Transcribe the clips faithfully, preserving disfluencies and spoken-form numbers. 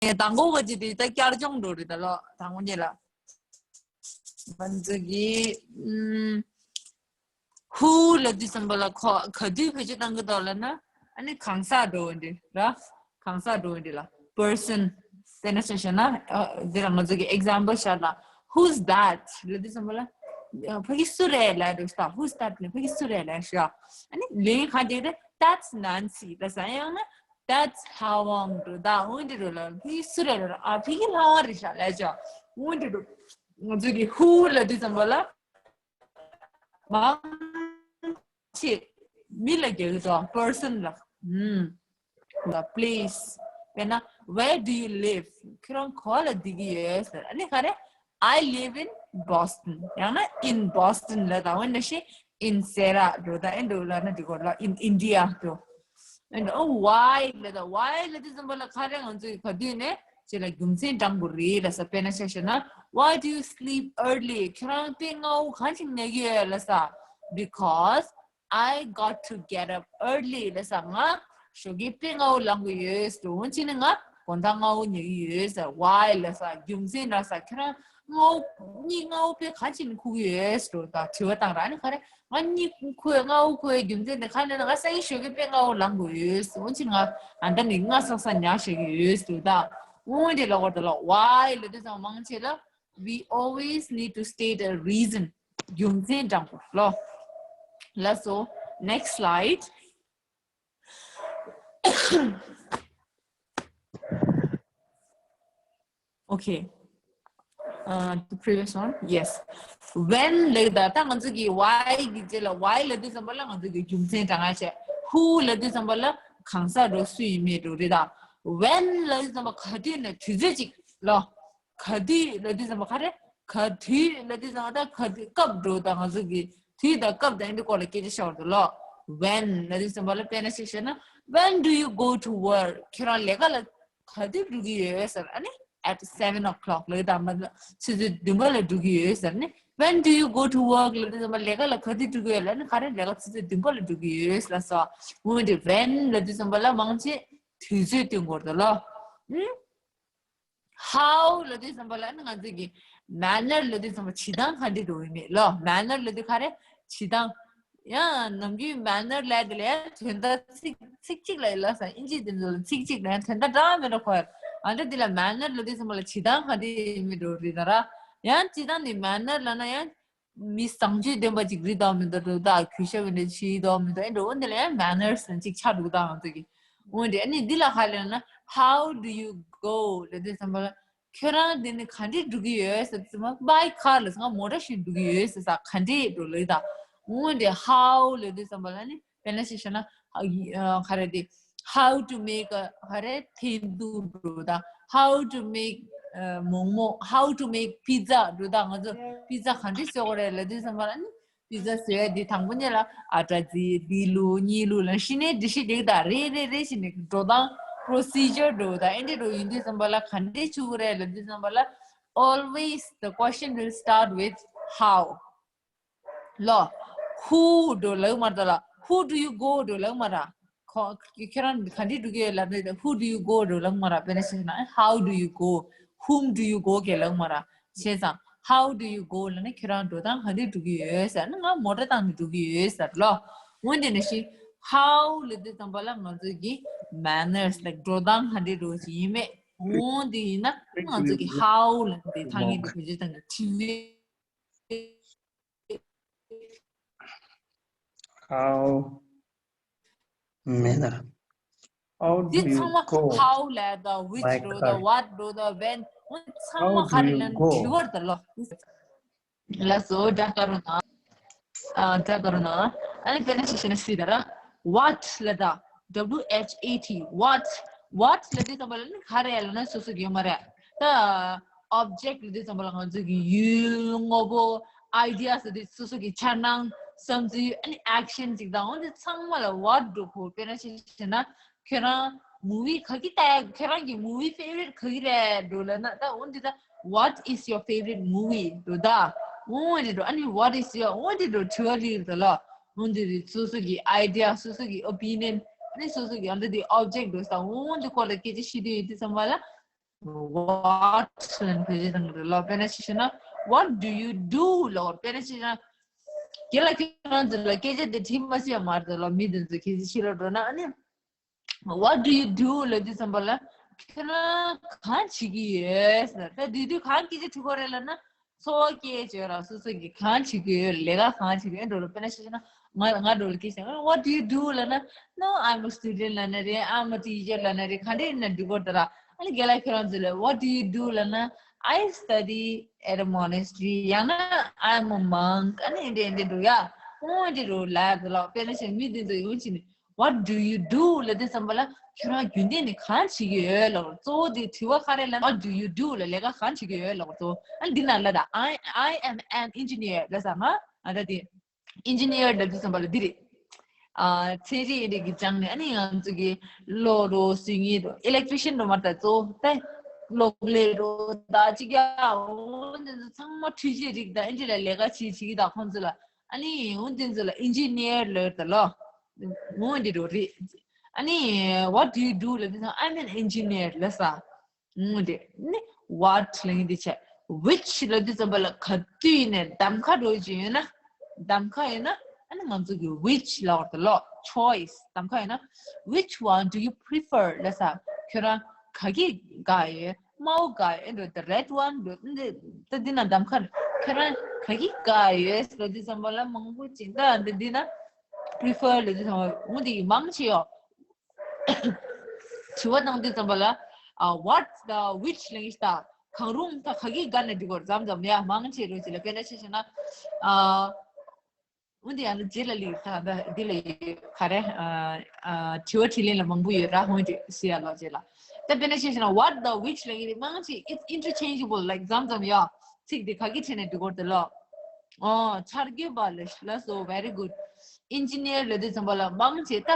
ནས་དང་པོ་ག་ཅི་དེ་ད་བསྐྱར་སྦྱོང་འགྲོ་རེད་ད་ལོ། དང་པོ་ཉིད་ལ། ང་ཚོ་གི་ཨུམ། ཧུ་ལབ་དུས་ཙམ་པ་ལ་ཁོ་ག་དུས་བེད་སྤྱོད་བཏང་གི་འདུག་ལབ་ན། ཨ་ནི་གང་ཟག་འགྲོ་འདི་ར། གང་ཟག་འགྲོ་འདི་ལ། པར་སན། དེ་ན་ཆ་བཞག་ན། ཨ། འདི་ལ་ང་ཚོ་གི་ཨེག་ཛམ་པལ་བཞག་ན། Who's that? ལབ་དུས་ཙམ་པ་ལ། ཨ། ཕ་གི་སུ་རེད་ལབ་འགྲོ་ཤག Who's that? ལབ་ཕ་གི་སུ་རེད་ལབ་ཤག་ཨ་ནི་ལན་ག་འདི་རེད། That's Nancy. ལབ་ས། ཡང་ན། That's Hao Wang. འགྲོ་ད་འོན་འདི་འགྲོ་ལ་ཕ་གི་སུ་རེད་ལབ། ཨ། ཕ་གི་ལྷ་དབང་རེད་ཤག་ལབ་ཤག་འོན་འདི་འགྲོ། ང་ཚོ་གི་ཧུ་ལབ་དུས་ཙམ་པ་ལ། མང་ཆེ་མི་ལ་རྒྱག་གི་འདུག་པར་སན་ལ། ཨུམ། ལ་པི་ལེ་སི། དཔེར་ན། Where do you live? ཁྱོད་རང་ག་པར་ལ་བསྡད་ཀྱི་ཡོད་ཟེར། ཨ་ནི་ག་རེ། I live in Boston. ཡང་ན་in Boston ལབ་དང་། འོ་ན་ཤི་in Sera འགྲོ་དང་། ཨེ་འགྲོ་ལབ་ན་འགྲིག་གོ་ལ། in India འགྲོ། ཨེ་འགྲོ། ཨོ། Why ལབ་དང་། Why ལབ་དུས་ཙམ་པ་ལ་ག་རེ། ང་ཚོས་ག་དུས་ནས་ཅི་ལ་རྒྱུ་མཚན་དྲང་པོ་རེད་ལབ་ས། དཔེར་ན་ཆ་བཞག་ན། Why do you sleep early? ཁྱོད་རང་དཔེ་སྔ་བོ་གང་ཅིག་ཉལ་གྱི་ཡོད་ལབ་ས། Because I got to get up early ལབ་ས། ང་ཞོགས་ཀས་དཔེ་སྔ་བོ་ལངས་དགོས་ཡོད་ཟེར། འོན་ཀྱང་ནི་ང་དགོང་དག་སྔ་བོ་ཉལ་གྱི་ཡོད་ཟེར། Why ལབ་ས། རྒྱུ་མཚན་ལབ་ས། ཁྱོད་རང་སྔ་བོ། གཉིད་སྔ་བོ་དཔེ་ག་ཅིག་ནས་ཁུག་གི་ཡོད་ཟེར། ད་དྲི་བ་བཏང་ར། ཨ་ནི་ག་རེ། ང་གཉིད་ཁུག་པའི། སྔ་བོ་ཁུག་པའི་རྒྱུ་མཚན་དེ་ག་རེ་ལབ་ན། ང་སང་ཉིན་ཞོགས་ཀས་དཔེ་སྔ་བོ་ལངས་དགོས་ཡོད་ཟེར། འོན་ཀྱང་ང་ཨ་འདྲ་ནི་སྔ་སང་སང་ཉལ་བཞག་གི་ཡོད་ཟེར། ད་འོན་ཏེ་ལབ་དགོས་རེད་ལ། Why ལབ་དུས་ཙམ་མང་ཆེ་ལ། We always need to state a reason. རྒྱུ་མཚན་དྲང་པོ་ལོ། ལགས་སོ། Next slide. Okay. Uh, the previous one. Yes. When ལབ་ད། ད་ང་ཚོ་གི་why གི་རྗེས་ལ། Why ལབ་དུས་ཙམ་པ་ལ་ང་ཚོ་གི་རྒྱུ་མཚན་དྲང་ང་བྱས། Who ལབ་དུས་ཙམ་པ་ལ་གང་ཟག་འགྲོ་སུ་ཡིན་མིན་འགྲོ་རེད་ད། When ལབ་དུས་ཙམ་པ་ག་དུས་ནས་དུས་ཚོད་ཅིག་ལོ། ག་དུས་ལབ་དུས་ཙམ་པ་ག་རེ། ག་དུས་ལབ་དུས་ཙམ་པ་ད་ག་དུས། སྐབས་འགྲོ་ད། ང་ཚོ་གི་དུས་དང་སྐབས་དང་འདི་སྐོར་ལ་སྐད་ཆ་བཤད་པ་རེད་ལོ། When ལབ་དུས་ཙམ་པ་ལ་དཔེར་ན་ཞིག་བཤད་ན། When do you go to work? ཁྱོད་རང་ལས་ཀ་ལ་ག་དུས་འགྲོ་གི་ཡོད་ཟེར། ཨ་ནི་at seven o'clock ལབ་ད། མ་ཆུ་ཚོད་བདུན་པ་ལ་འགྲོ་གི་ཡོད་ཟེར། ཨ་ནི་When do you go to work? ལབ་དུས་ཙམ་པ་ལས་ཀ་ལ་ག་དུས་འགྲོ་གི་ཡོད་ལབ་ན། ག་རེ། ལས་ཀ་ཆུ་ཚོད་བདུན་པ་ལ་འགྲོ་གི་ཡོད་ལབ་སོ། འོན་ཏེ་when ལབ་དུས་ཙམ་པ་ལ་མང་ཆེ་དུས་ཚོད་སྟོན་དགོས་རེད་ལོ། ཨུམ། How ལབ་དུས་ཙམ་པ་ལ་ནི་ང་ཚོ་གི་manner ལབ་དུས་ཙམ་པ་བྱེད་སྟངས་ག་འདྲ་འགྲོ་ཡིན་མེད་ལོ། Manner ལབ་དུས་ག་རེ། བྱེད་སྟངས། ཡང་ནམ་རྒྱུན་manner ལབ་དེ་ལ་ཡང་དོན་དག་ཚིག་ཚིག་གཅིག་ལ་ཡིན་ལ་ས། ཨིན་ཇི་དེ་ཚོ་ལ་ཚིག་གཅིག་ལ་ཡང་དོན་དག་འདྲ་མི་འདྲ་གོ་ཡ། ཨ་འདྲ་དེ་ལ་manner ལབ་དུས་ཙམ་པ་ལ་བྱེད་སྟངས་ག་འདྲ་ཡིན་མེད་འགྲོ་རེད་ད་ར། ཡང་སྤྱིར་བཏང་ནི་manner ལབ་ན་ཡང་མི་བཟང་སྤྱོད་ལྡན་པ་ཅིག་རེད་དོ་མི་འདུག་འགྲོ་ད། གུས་ཞབས་འདྲ་བྱེད་དོ་མི་འདུག་ཨེ་འགྲོ། འོ་འདི་ལ་ཡང་manners ཅིག་ཆགས་འདུག་ད་ང་ཚོ་གི། འོ་འདི་ཨ་ནི་འདི་ལ་ཧ་ལས་ན། How do you go ལབ་དུས་ཙམ་པ་ལ། ཁྱོད་རང་འདི་ནས་ག་འདྲས་འགྲོ་གི་ཡོད་ཟེར་དུས་ཙམ་པ། By car ལབ་ས། ང་མོ་ཊ་བཞིན་འགྲོ་གི་ཡོད་ཟེར་ས། ག་འདྲས་འགྲོ་ལབ་ད། འོ་འདི་how ལབ་དུས་ཙམ་པ་ལ་ནི། དཔེར་ན་ཞིག་བཤད་ན། ཨ་ཡི་ཨ་ག་རེ་དེ། How to make a ག་རེ་ཐེན་ཏུ་འགྲོ་ད། How to make ཨ་མོག་མོག How to make pizza འགྲོ་ད། ང་ཚོ་པི་ཛ་ག་འདྲས་བཟོ་དགོས་རེད་ལབ་དུས་ཙམ་པ་ལ་ནི། པི་ཛ་བཟོ་ཡ་དེ་དང་པོ་ཉིད་ལ་ཨ་ཊ་རྩི། འདི་བླུགས། གཉིས་བླུགས་ལ་ཤི་ནས་འདི་ཤི་འདི་ད་རེ་རེ་རེ་བྱས་ནས་འགྲོ་སྟངས་procedure འགྲོ་ད། ཨེ་འདྲས་འགྲོ་ཡིན་དུས་ཙམ་པ་ལ་ག་འདྲས་བྱེད་དགོས་རེད་ལབ་དུས་ཙམ་པ་ལ། Always the question will start with how. ལོ། Who འགྲོ་ལབ་མ་རེད་ད་ལ། Who do you go འགྲོ་ལབ་མ་ར། ཁོ་ཁྱོད་རང་ག་འདྲས་འགྲོ་གི་ཡོད་ལབ་ན། Who do you go འགྲོ་ལབ་མ་ར། དཔེར་ན་ཞིག་ན། How do you go? Whom do you go ག་ལབ་མ་ར། བྱས་ཙང་། How do you go ལབ་ན་ཁྱོད་རང་འགྲོ་སྟངས་ག་འདྲས་འགྲོ་གི་ཡོད་ཟེར་ན། ང་མོ་ཊ་བཏང་ནས་འགྲོ་གི་ཡོད་ཟེར་ལོ། འོན་ཏེ་ནང་བཞིན་how ལབ་དུས་ཙམ་པ་ལ་ང་ཚོ་གི་manners like འགྲོ་སྟངས་ག་འདྲས་འགྲོ་ཞིག་ཡིན་མེད། འོན་ཏེ་ཡིན་ན་ང་ཚོ་གི་how ལབ་དེ་ཐང་ཡིག་ཏུ་བེད་སྤྱོད་བཏང་གི་དྲི་བའི། How མེད་ན། How do འདི་you ཚང་མ་go? How ལབ་ད། Which འགྲོ་ད། What འགྲོ་ད། When འོ་ཚང་མ་ག་རེ་ལབ་ན་དྲི་བ་རེད་ད་ལོ། ལགས་སོ། བཀྲ་ཤིས་བདེ་ལེགས། ཨ་བཀྲ་ཤིས་བདེ་ལེགས། ཨ་ནི་དཔེར་ན་ཞིག་བཤད་ན་སྲིད་ད་ར། What ལབ་ད། W H A T what. What ལབ་དུས་ཙམ་པ་ལ་ནི་ག་རེ་ལབ་ན་སོ་སོ་གི་ཡོད་མ་རེད། ད་object ལབ་དུས་ཙམ་པ་ལ་ང་ཚོ་གི་ཡུལ་དངོས་པོ། Ideas ལབ་དུས་སོ་སོ་གི་འཆར་སྣང་བསམ་ཚུལ། ཨ་ནི་action ཅིག་དང་། འོ་འདི་ཚང་མ་ལ་what འགྲོ་གོ། དཔེར་ན་ཞིག་བཤད་ན། ཁྱོད་རང་movie ག་གི་ལྟ་ཡ། ཁྱོད་རང་གི་movie favorite ག་གི་རེད་འགྲོ་ལབ་ན། ད་འོ་འདི་ད། What is your favorite movie འགྲོ་ད། འོ་འདི་འགྲོ། ཨ་ནི་what is your འོ་འདི་འགྲོ་དྲི་བ་རིགས་རེད་ད་ལོ། འོ་འདི་རེད། སོ་སོ་གི་idea སོ་སོ་གི་opinion ཨ་ནི་སོ་སོ་གི་ཨ་འདི་དེ་object འགྲོ་ས། འོ་འདི་སྐོར་ལ་སྐད་ཆ་བཤད་དུས་ཡོད་དུས་ཙམ་པ་ལ། what ལབ་ནས་བེད་སྤྱོད་བཏང་གི་རེད་ལོ། དཔེར་ན་ཆ་བཞག་ན། What do you do ལབ། དཔེར་ན་ཆ་བཞག་ན། རྒན་ལགས་ཁྱེད་རང་ཚོ་ལ་སྐད་ཆ་དེ་དྲིས་མ་ཤེས་ཡ་མ་རེད་ལོ། མི་དེ་ཚོ་ཁྱེད་ཚོ་ཕྱི་ལ་འགྲོ་ན། ཨ་ནི། What do you do ལབ་དུས་ཙམ་པ་ལ། ཁྱེད་རང་གང་བྱེད་ཀྱི་ཡོད་ཟེར། ད་དུས་དུས་གང་སྐད་ཆ་དྲི་གི་རེད་ལབ་ན། འཚོ་བ་སྐྱེལ་བྱས་ར། སོ་སོ་གིས་གང་བྱེད་ཀྱི་ཡོད། ལས་ཀ་གང་བྱེད་ཀྱི་ཡོད་འགྲོ་ལ། དཔེར་ན་ཆ་བཞག་ན། ང་ང་འགྲོ་ལ་སྐད་ཆ། What do you do ལབ་ན། No, I'm a student ལབ་ན་རེད། I'm a teacher ལབ་ན་རེད། ག་འདྲ་ཡིན་ན་འགྲིག་གི་རེད་ད་ར། ཨ་ནི་རྒན་ལགས་ཁྱེད་རང་ཚོ་ལ། What do you do ལབ་ན། I study at a monastery ཡང་ན། I'm a monk ཨ་ནི་འདི་འདི་འདྲ་ཡ། འོ་འདི་འདྲ་ལབ་ཡ་ལོ། དཔེར་ན་ཆ་བཞག་ན་མི་འདི་ཚོ་ཡོང་བྱས་ནས། What do you do ལབ་དུས་ཙམ་པ་ལ། ཁྱོད་རང་རྒྱུན་ལྡན་ནས་གང་བྱེད་ཀྱི་ཡོད་ལབ། གཙོ་བོ་དེ་དྲི་བ་ག་རེ་ལབ་ན། What do you do ལབ། ལས་ཀ་གང་བྱེད་ཀྱི་ཡོད་ལབ་གཙོ་བོ། ཨ་འདི་ན་ལབ་ད། I I am an engineer ལབ་ས་མ། ཨ་ད་དེ་engineer ལབ་དུས་ཙམ་པ་ལ་འདི་རེད། ཨ་ཚན་རིག་འདི་གི་སྦྱངས་ནས། ཨ་ནི་ང་ཚོ་གི་གློག་རོ་གཟུགས་བརྙན་རོ། electrician རོ་མ་ད་གཙོ་བོ་ད། གློག་ཀླད་རོ་ད་ཅིག་ཡ། འོ་འདི་ཚོ་ཚང་མ་འཕྲུལ་ཆས་རིགས་ད་ཨེ་འདྲ་ལ་ལས་ཀ་བྱེད་བྱེད་ཀྱི་ད་ཁོང་ཚོ་ལ། ཨ་ནི་འོ་འདི་ཚོ་ལ་engineer ལབ་ད་ལོ། འོ་འདི་རོ་རེད། ཨ་ནི་what do you do ལབ་དུས་ཙམ། I'm an engineer ལབ་ས། འོ་འདི་ནི་what ལབ་ཡིན་དེ་བྱས། Which ལབ་དུས་ཙམ་པ་ལ་ག་དུས་ནས་གདམ་ཁ་འགྲོ་གི་ཡོད་ན། གདམ་ཁ་ཡོད་ན། ཨ་ནི་ང་ཚོ་གི་which ལབ་ད་ལོ། choice གདམ་ཁ་ཡོད་ན། Which one do you prefer ལབ་ས། ཁྱོད་རང་ག་གི་དགའ་ཡོད། དམར་པོ་དགའ་ཡོད་འགྲོ། the red one འགྲོ། འདི་ད་འདི་ན་གདམ་ཁ་རེད། ཁྱོད་རང་ག་གི་དགའ་ཡོད་ལབ་དུས་ཙམ་པ་ལ་མང་པོ་ཅིག་ད་འདི་འདི་ན་prefer ལབ་དུས་ཙམ་པ་འོ་འདི་མང་ཆེ་ཡོད། དྲི་བ་བཏང་དུས་ཙམ་པ་ལ། ཨ། what the which ལབ་ཡིན་ད། གང་རུང་ད་ག་གི་དགའ་ན་འགྲིག་གོ། མཚམས་མཚམས་ཡ་མང་ཆེ་རོ་ཅིག་ལ། དཔེར་ན་ཆ་བཞག་ན། ཨ། འོན་ཏེ་ཡང་ན་རྗེས་ལ་ལི་ད་ད་འདི་ལ་ཡོད་ག་རེ། ཨ། ཨ། དྲི་བ་དྲིས་ལན་ལ་མང་པོ་ཡོད་ར། འོན་ཏེ་ཟེར་ཡ་ལོ་རྗེས་ལ། ད་དཔེར་ན་ཆ་བཞག་ན། what the which ལབ་ཡིན་མང་ཆེ། it's interchangeable, like མཚམས་མཚམས་ཡ་ཚིག་དེ་ག་གི་ཁྲིད་ནས་འགྲིག་གོ་དེ་ལོ། ཨོ། ཆར་རྒྱུན་པ་ལ་ལ་སོ། very good. engineer ལབ་དུས་ཙམ་པ་ལ་མང་ཆེ་ད།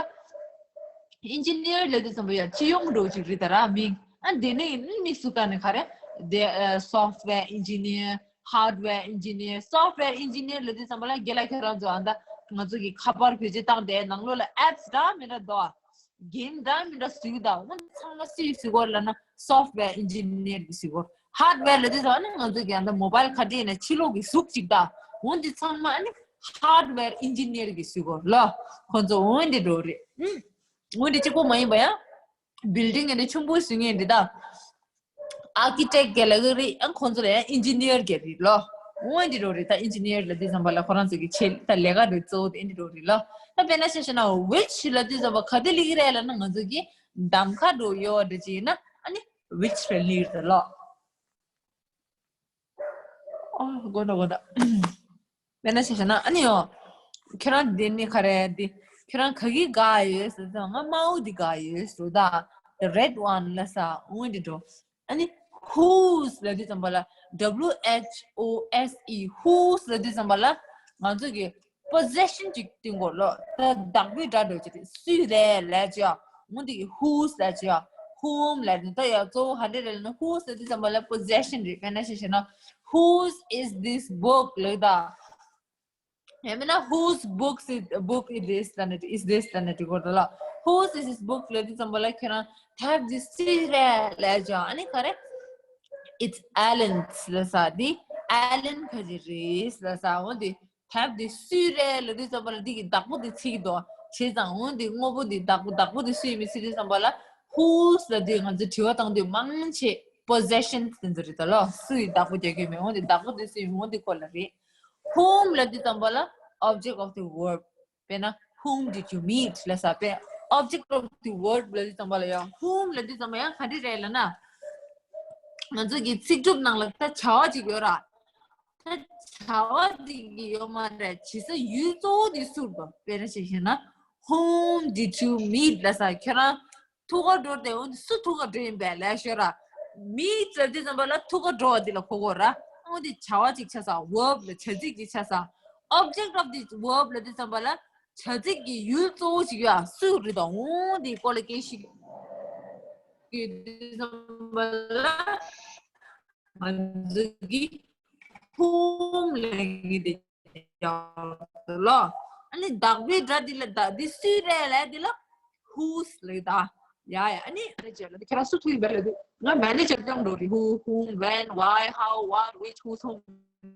engineer ལབ་དུས་ཙམ་པ་ཡ་སྤྱི་ཡོངས་འགྲོ་ཅིག་རེད་ད་ར་མིང་། ཨ་འདི་ནི་དམིགས་སུ་བཀར་ནས་ག་རེ། the software engineer, hardware engineer, software engineer ལབ་དུས་ཙམ་པ་ལ་རྒན་ལགས་ཁྱེད་རང་ཚོ་ཨ་ད་ང་ཚོ་གི་ཁ་པར་བེད་སྤྱོད་བཏང་དེ་ནང་ལོགས་ལ་apps འདྲ་མི་འདྲ་འདུག་ཨ། game འདྲ་མི་འདྲ་བཟོས་ཀྱི་འདུག་འོ་ཚང་མ་སུས་བཟོས་གོ་ལབ་ན་software engineer གིས་བཟོས་གོ། hardware ལབ་དུས་ཙམ་པ་ནི་ང་ཚོ་གི་ཨ་ད་mobile ག་འདྲ་ཡིན་ན་ཕྱི་ལོགས་ཀྱི་གཟུགས་ཅིག་ད། འོ་འདི་ཚང་མ་ཨ་ནི་hardware engineer གིས་བཟོས་གོ་ལ། ཁོ་ཚོ་འོ་འདི་འགྲོ་རེད། ཨུམ། འོ་འདི་གཅིག་པོ་མ་ཡིན་པ་ཡང་། building ཨ་ནི་ཆུང་པོ་བཟོ་མཁན་འདི་ད། architect ག་ལ་གི་རེད། ཡང་ཁོ་ཚོ་ལ་ཡང་engineer ག་རེད་ལོ། འོ་འདི་འགྲོ་རེད། ད་engineer ལབ་དུས་ཙམ་པ་ལ་ཁོ་རང་ཚོ་གི་ཆེད་ད་ལས་ཀ་འགྲོ་གཙོ་བོ་དེ་འདི་འགྲོ་རེད་ལོ། ད་དཔེར་ན་ཆ་བཞག་ན་which ལབ་དུས་ཙམ་པ་ག་དེ་ལི་གི་རེད་ལབ་ན་ང་ཚོ་གི་གདམ་ཁ་འགྲོ་ཡོད་འདྲ་ཅིག་ཡིན་ན་ཨ་ནི་which ལབ་ལི་རེད་ལོ། ཨོ་དགོངས་དག་དགོངས་དག་དཔེར་ན་ཆ་བཞག་ན་ཨ་ནི་ཡོ། ཁྱོད་རང་འདི་ནི་ག་རེ་འདི། ཁྱོད་རང་ག་གི་དགའ་ཡོད་ཟེར་ཙང་ང་དམར་པོ་འདི་དགའ་ཡོད་ཟེར་ད། the red one ལབ་ས་འོ་འདི་འགྲོ། ཨ་ནི་whose ལབ་དུས་ཙམ་པ་ལ་W H O S E whose ལབ་དུས་ཙམ་པ་ལ་ང་ཚོ་གི་possession ཅིག་སྟོན་དགོས་ལོ། ད་བདག་པོའི་སྒྲ་འགྲོ་ཅིག་རེད། སུའི་རེད་ལབ་ཅིག་ཡ། འོ་འདི་གི་whose ལབ་ཅིག་ཡ། whom ལབ་ནི་ད་ཡ་གཙོ་བོ་ག་འདྲ་རེད་ལབ་ན་whose ལབ་དུས་ཙམ་པ་ལ་possession རེད། དཔེར་ན་ཆ་བཞག་ན་whose is this book ལབ་ད། ཡང་མིན་ན་whose books is book is this ལབ་ན་is this ལབ་ན་འགྲིག་གོ་ད་ལ། whose is this book ལབ་དུས་ཙམ་པ་ལ་ཁྱེད་རང་ཐབས་འདི་སུའི་རེད་ལབ་ཅིག་ཡ། ཨ་ནི་ག་རེ། It's Alan's ལབ་ས་འདི་Alan ག་ཅིག་རེད་ལབ་ས་འོ་འདི། ཐབས་འདི་སུའི་རེད་ལབ་དུས་ཙམ་པ་ལ་འདི་གི་བདག་པོ་འདི་ཚིག་འདུག་བྱས་ཙང་འོ་འདི་དངོས་པོ་འདི་བདག་པོ་བདག་པོ་འདི་སུ་ཡིན་མིན་ཟེར་དུས་ཙམ་པ་ལ་whose ལབ་དུས་ང་ཚོ་དྲི་བ་བཏང་དུས་མང་ཆེ་possession དེ་ཚོ་རེད་ད་ལོ། སུ་ཡི་བདག་པོ་རྒྱག་གི་མེད། འོ་འདི་བདག་པོ་འདི་སུ་ཡིན་འོ་འདི་སྐོར་ལ་རེད། whom ལབ་དུས་ཙམ་པ་ལ་object of the verb དཔེར་ན་whom did you meet ལབ་ས་དཔེ། object of the verb ལབ་དུས་ཙམ་པ་ལ་ཡང་whom ལབ་དུས་ཙམ་པ་ཡང་ག་འདྲ་རེད་ལབ་ན། ང་ཚོ་གི་ཚིག་གྲུབ་ནང་ལ་ད་བྱ་བ་ཅིག་ཡོད་ར། ད་བྱ་བ་འདི་གི་ཡོད་མ་རེད། བྱེད་ས་ཡུལ་གཙོ་བོ་འདི་སུ་རེད་པ། དཔེར་ན་ཆ་བཞག་ན་whom did you meet ལབ་ས་ཁྱོད་རང་ཐུག་ག་འགྲོ་དེ་འོ་འདི་སུ་ཐུག་ག་འགྲོ་ཡིན་པས་ལབ་ཤོད་ར། meet ལབ་དུས་ཙམ་པ་ལ་ཐུག་ག་འགྲོ་བ་འདི་ལ་གོ་དགོས་ར། འོ་འདི་བྱ་བ་ཅིག་ཆགས་ས་verb ལ་བྱ་ཚིག་ཅིག་ཆགས་ས། object of the verb ལབ་དུས་ཙམ་པ་ལ་བྱ་ཚིག་གི་ཡུལ་གཙོ་བོ་ཅིག་ཡོད་སུ་རེད་དང་འོ་འདི་སྐོར་ལ་སྐད་ཤིག་ཡོད་དུས་ཙམ་པ་ལ། ང་ཚོ་གི་whom ལབ་མཁན་དེ་ཡོད་ལོ། ཨ་ནི་བདག་པོའི་སྒྲ་འདི་ལ་བདག་འདི་སུའི་རེད་ལབ་འདི་ལ་whose ལབ་ད། ཡ་ཡ། ཨ་ནི་ཨ་ནི་ཅེ་ལ་ཁྱེད་རང་སུ་ཐུག་ཡིན་པ་ལ་དུ། ང་མེ་ནེ་ཇར་ཀྱང་འགྲོ་རེད། Who, whom, when, why, how, what, which, whose, whom,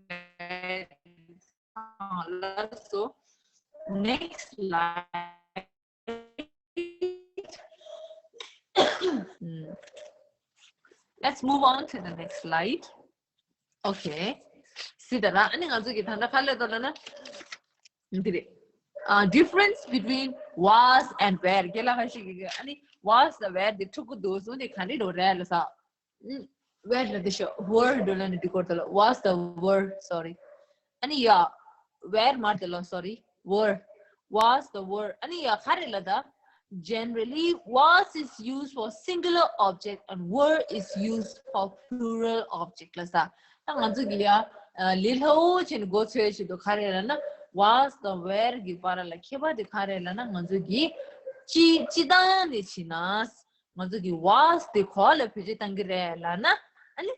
when. ལ་སོ། Next slide. Let's move on to the next slide. Okay. སི་ད་ར། ཨ་ནི་ང་ཚོ་གི་ད་ལྟ་ག་ལས་དོ་ལ་ན། འདི་རེད། ཨ། Difference between was and were. རྒན་ལགས་ཁ་ཤས་ཀྱིས་ཨ་ནི་was དང་were དེ་འཁྲུག་གི་འདུག་གསུངས་ཏེ། ག་རེ་འགྲོ་རེད་ལ་ས། ཨུམ། were ལ་དེ་ཤོ། were འགྲོ་ལ་ནི་འདི་སྐོར་དེ་ལ། was དང་were, sorry. ཨ་ནི་ཡ། were མར་དེ་ལ། Sorry, were. Was དང་were. ཨ་ནི་ཡ་ག་རེ་ལ་ད། Generally, was is used for singular object and were is used for plural object ལ་ས། ད་ང་ཚོ་གི་ཡ། ཨ། ལས་སླ་བོ་བྱས་ནས་མགོ་ཚོས་བྱེད་དུ་ག་རེ་ལ་ན། was དང་were གི་བར་ལ་ཁྱད་པར་དེ་ག་རེ་ལ་ན། ང་ཚོ་གི་སྤྱི་སྤྱི་བཏང་ནས་བྱས་ན། ང་ཚོ་གི་was དེ་ག་ལ་བེད་སྤྱོད་བཏང་གི་རེད་ལ་ན། ཨ་ནི།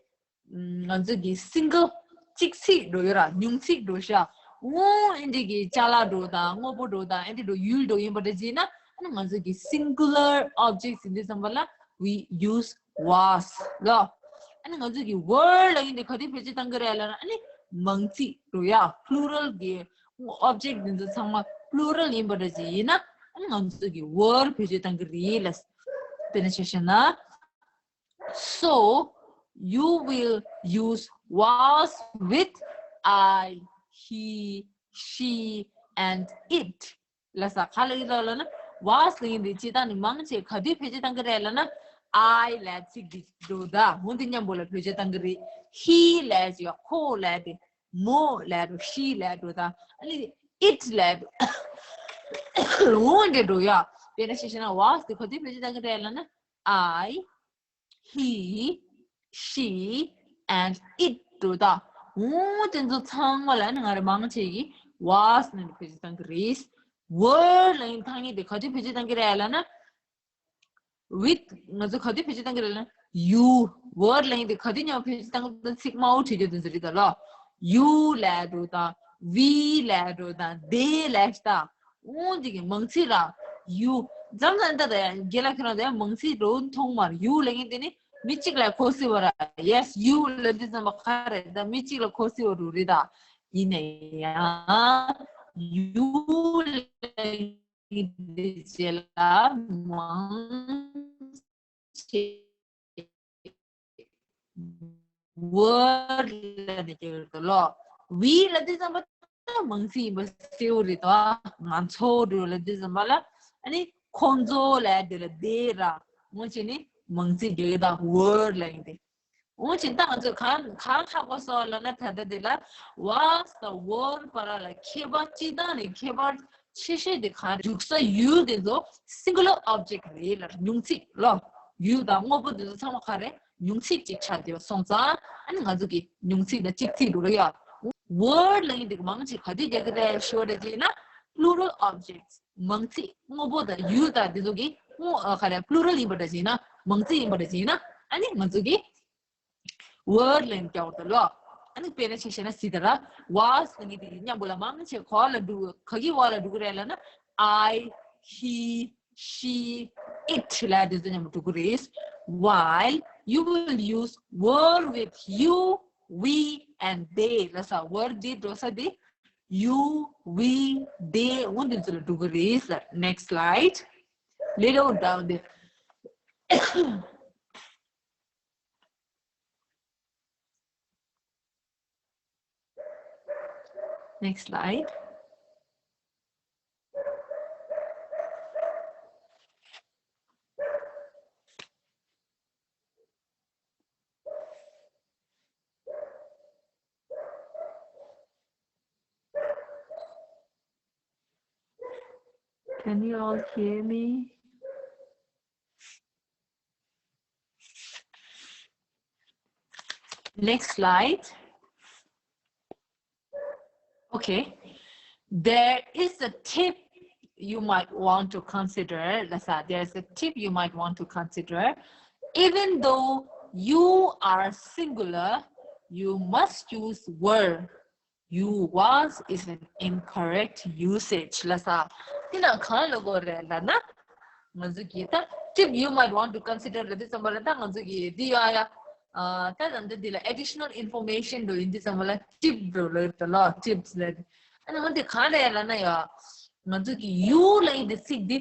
ང་ཚོ་གི་single གཅིག་ཚིག་འགྲོ་ཡོད་ར། ཉུང་ཚིག་འགྲོ་ཤག་འོ་ཨེ་འདྲི་གི་ཅ་ལག་འགྲོ་དང་། དངོས་པོ་འགྲོ་དང་། ཨེ་འདྲི་འགྲོ། ཡུལ་འགྲོ་ཡིན་པ་འདྲ་བྱས་ན། ཨ་ནི་ང་ཚོ་གི་singular objects ཡིན་དུས་ཙམ་པ་ལ་we use was ལ། ཨ་ནི་ང་ཚོ་གི་were ལ་ཡིན་དེ་ག་དུས་བེད་སྤྱོད་བཏང་གི་རེད་ལ་ན། ཨ་ནི་མང་ཚིག་འགྲོ་ཡ། plural གི་object འདི་ཚོ་ཚང་མ་plural ཡིན་པ་འདྲ་བྱས་ཡིན་ན། ཨ་ནི་ང་ཚོ་གི་were བེད་སྤྱོད་བཏང་གི་རེད་ལ། དཔེར་ན་ཆ་བཞག་ན། So, you will use was with I, he, she, and it. ལ་ས། ག་ལ་ཡིན་ལ་ལ་ན། was ལ་ཡིན་དེ་སྤྱིར་བཏང་ནི་མང་ཆེ་ག་དུས་བེད་སྤྱོད་བཏང་གི་རེད་ལ་ན། I ལ་ཚིག་འདི་འགྲོ་ད། འོ་འདི་མཉམ་པོ་ལ་བེད་སྤྱོད་བཏང་གི་རེད། He ལ་ཡ་ཁོ་ལ་དེ། མོ་ལ་འགྲོ། she ལ་འགྲོ་ད། ཨ་ནི་it ལ་འགྲོ། འོ་འདི་འགྲོ་ཡ། དཔེར་ན་ཆ་བཞག་ན། was དེ་ག་དུས་བེད་སྤྱོད་བཏང་གི་རེད་ལ་ན། I, he, she, and it འགྲོ་ད། འོ་དེ་ཚོ་ཚང་མ་ལ་ནི་ང་རང་མང་ཆེ་གིས་was ནི་བེད་སྤྱོད་བཏང་གི་རེད། Were ལ་ཡིན་ཐ་སྙད་དེ་ག་དུས་བེད་སྤྱོད་བཏང་གི་རེད་ལ་ན། With ང་ཚོ་ག་དུས་བེད་སྤྱོད་བཏང་གི་རེད་ལ། You, were ལ་ཡིན་དེ་ག་དུས་མཉམ་བེད་སྤྱོད་བཏང་གི་ཚིག་དམའ་བོ་བྲིས་རྒྱུ་དེ་ཚོ་རེད་ད་ལོ། You ལ་འགྲོ་དང་། We ལ་འགྲོ་དང་། They ལ་ཤི་ད། འོ་འདི་གི་མང་ཚིག་ལ་you། འཛམ་ལ་འདི་ད་ཡང་རྒན་ལགས་ཁྱེད་རང་ད་ཡང་མང་ཚིག་འགྲོ་མཐོང་མར། You ལ་ཡིན་དེ་ནི་མི་གཅིག་ལ་གོ་སྲིད་པ་ར། Yes, you ལ་འདི་ཙམ་པ་ག་རེད་ད། མི་གཅིག་ལ་གོ་སྲིད་པ་རུ་རེད་ད། ཡིན་ནའི་ཡང་you ལ་འདི་རྗེས་ལ་མང་ཆེ་were ལ་ནི་སྐྱེ་ཡོད་དོ་ལོ། We ལ་དེ་ཙམ་པ་མང་ཚིག་ཡིན་པ་གསལ་བོ་རེད་དོ། ང་ཚོ་འགྲོ་ལ་དེ་ཙམ་པ་ལ། ཨ་ནི་ཁོང་ཚོ་ལ་དེ་ལ་དེ་ར། ངོ་ཆེ་ནི་མང་ཚིག་རྒྱག་གི་ད་were ལ་ཡིན་ཏེ། འོ་ཅི་ད་ང་ཚོས་གང་གང་ཧ་གོ་སོང་ལབ་ན། ད་ལྟ་འདི་ལ་was དང་were བར་ལ་ཁྱད་པར་སྤྱིར་བཏང་ནས་ཁྱད་པར་ཆེ་ཤོས་དེ་གང་རེད། འཇུག་ས་you དེ་ཚོ་singular object རེད་ལ། ཉུང་ཚིག་ལོ། You དང་དངོས་པོ་དེ་ཚོ་ཚང་མ་ག་རེ། ཉུང་ཚིག་ཅིག་ཆགས་བསྡད་པ་སོང་ཙང་། ཨ་ནི་ང་ཚོ་གི་ཉུང་ཚིག་དང་གཅིག་ཚིག་འགྲོ་གི་ཡོད། Were ལ་ཡིན་དེ་མང་ཆེ་ག་དུས་རྒྱག་གི་རེད་ཞུ་བ་རེད་ཅེ་ན། Plural objects མང་ཚིག་དངོས་པོ་དང་you དང་དེ་ཚོ་གི་དངོས་ཨ་ག་རེ་plural ཡིན་པ་འདྲ་ཅེ་ན། མང་ཚིག་ཡིན་པ་འདྲ་ཅེ་ན། ཨ་ནི་ང་ཚོ་གི were ལ་ཡིན་རྒྱག་འོ་ད་ལོ། ཨ་ནི་དཔེར་ན་ཆ་བཞག་ན་སི་ད་ར། Was ལ་ཡིན་དེ་མཉམ་པོ་ལ་མང་ཆེ་ག་ལ་འགྲོ། ག་གི་བར་ལ་འགྲོ་གི་རེད་ལབ་ན། I, he, she, it ལ་དེ་ཚོ་མཉམ་པོ་འགྲོ་གི་རེད། While you will use were with you, we and they ལ་ས། Were དེ་འགྲོ་ས་དེ་you, we, they འོ་དེ་ཚོ་ལ་འགྲོ་གི་རེད། Next slide. Little down there. Next slide. Can you all hear me? Next slide. Okay. There is a tip you might want to consider. Lasa, there's a tip you might want to consider. Even though you are singular, you must use were. You, was is an incorrect usage. Lasa, དེ་ན་གང་ལ་གོ་རེད་ལབ་ན། ང་ཚོ་གི་ད་tip you might want to consider ལབ་དུས་ཙམ་པ་ལ། ད་ང་ཚོ་གི་འདི་ཡོད་ཡ། ཨ་ད་ད་འདི་འདི་ལ་additional information འགྲོ་ཡིན་དུས་ཙམ་པ་ལ་tip འགྲོ་ལབ་ད་ལ། tips ལབ་དེ། ཨ་ནི་འོ་འདི་གང་རེད་ལབ་ན་ཡ། ང་ཚོ་གི་you ལབ་ཡིན་དེ་ཚིག་འདི།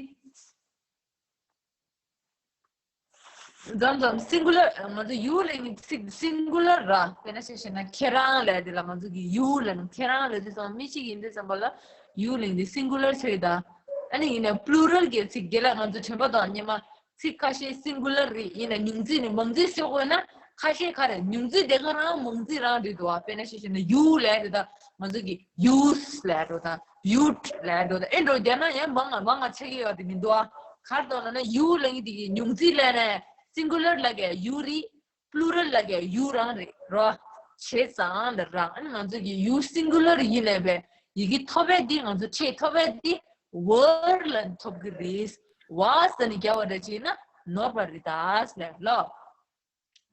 འཛམ་འཛམ་singular ང་ཚོ་you ལབ་ཡིན་ཚིག་singular ར། དཔེར་ན་ཆ་བཞག་ན་ཁྱེད་རང་ལབ་དེ་ལ་ང་ཚོ་གི་you ལབ་ན། ཁྱེད་རང་ལབ་དུས་ཙམ་མི་གཅིག་ཡིན་དུས་ཙམ་པ་ལ་you ལབ་ཡིན་དེ་singular ཆགས་ཡོད་ད། ཨ་ནི་ཡིན་ན་plural གི་ཚིག་དེ་ལ་ང་ཚོ་དྲན་པ་དང་སྙེ་མ་ཚིག་ཁ་ཤས་singular རེད། ཡིན་ན་ཉུང་ཚིག་ནས་མང་ཚིག་ཤོག་དགོས་ན་ཁ་ཤས་ག་རེ་ཉུང་ཚིག་དེ་ག་རང་མང་ཚིག་རང་རེད་འདུག་བ། དཔེར་ན་ཆ་བཞག་ན་you ལབ་དེ་ད་ང་ཚོ་གི་use ལབ་འགྲོ་དང་ཡུད་ལབ་འགྲོ་དང་ཨེ་འགྲོ་རྒྱ་ན་ཡང་མང་ང་མང་ང་ཆགས་ཀྱི་ཡོད་དེ་མི་འདུག་ཨ། གར་དོ་ལ་ན་you ལབ་ཡིན་དེ་གི་ཉུང་ཚིག་ལ་ན་singular ལ་ག་you རེད། plural ལ་ག་you རང་རེད་རོ། བྱས་ཙང་ལ་རང་ཨ་ནི་ང་ཚོ་གི་you singular ཡིན་ནས་པས་ཡི་གེ་ཐོབ་པས་འདི་ང་ཚོ་ཕྲད་ཐོབ་པས་འདི་were ལ་ཐོབ་ཀྱི་རེད། was ལ་ནི་རྒྱ་བ་འདྲ་བྱས་ན་ནོར་བ་རེད་ད་ལ་ལོ།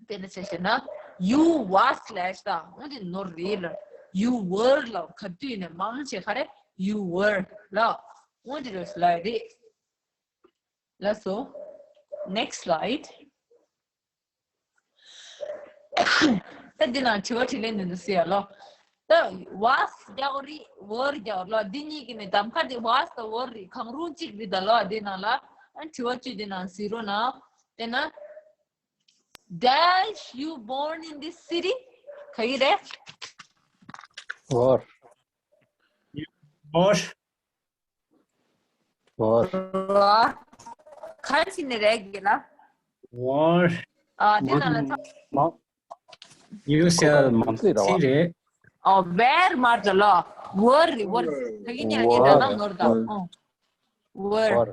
དཔེར་ན་ཆ་བཞག་ན་you was ལབ་ཤག་འོ་འདི་ནོར་རེད་ལ། you were ལ་ག་དུས་ནས་མང་ཆེ་ག་རེ་you were ལ། འོ་འདི་རེད་ལ་རེད། ལགས་སོ། next slide. ད་འདི་ནང་དྲི་བ་དྲིས་ལན་འདི་འདུག་ཟེར་ཡ་ལོ། ད་was རྒྱག་རེད་were རྒྱག་ལོ། འདི་གཉིས་ཀྱི་ནི་གདམ་ཁ་དེ་was དང་were རེད། གང་རུང་གཅིག་རེད་ད་ལོ། འདི་ནང་ལ་ཨ་དྲི་བ་བཅུ་འདི་ནང་གཟིགས་རོགས་གནང་། དེ་ན། Dash you born in this city? ག་གི་རེད། Were. Or. Were. Were. གང་ཕྱིན་ནས་རེད་གི་ལ། Were. ཨ་དེ་ནང་ལ་ཐོ། You said མང་ཚིག་རེད། ཨོ་were མར་ད་ལོ། Were རེད་were། ག་གི་ཉལ་གི་ད་ནང་ནོར་ད། Were. Were.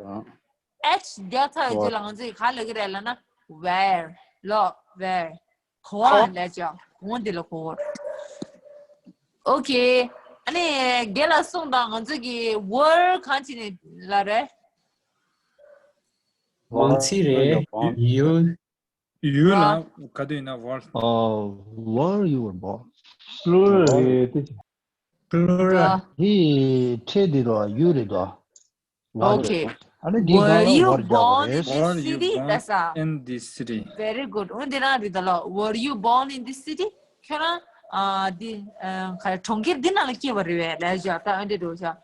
H རྒྱག་ཚར་བའི་རྗེས་ལ་ང་ཚོས་ག་ལབ་ཀྱི་རེད་ལབ་ན་were ལོ། Were གོ་བ་ལས་ཅག་གོང་དེ་ལ་གོ་བ། Okay. ཨ་ནི་རྒན་ལགས་གསུངས་དང་། ང་ཚོ་གི་were གང་ཅི་ནས་ལ་རེད། མང་ཚིག་རེད། You. You ལ་ག་དུས་ཡིན་ན་were. Oh, were you were born. Plural རེད་དེ། Plural. དེ་ཕྲད་དེ་རོ་you རེད་དོ། Okay. ཨ་ནི་འདི་གང་Were ལ་you were རྒྱག་པ་born in རེད། this Were you city? born ད་ས། in this city? Very good. འོན་ཏེ་རང་རེད་ད་ལོ། Were you born in this city? ཁྱོད་རང་ཨ་འདི་ཨ་ག་རེ་གྲོང་ཁྱེར་འདི་ནང་ལ་སྐྱེས་པ་རེད་པས་ལབ་བཞག་ད་འོན་ཏེ་འགྲོ་བཞག་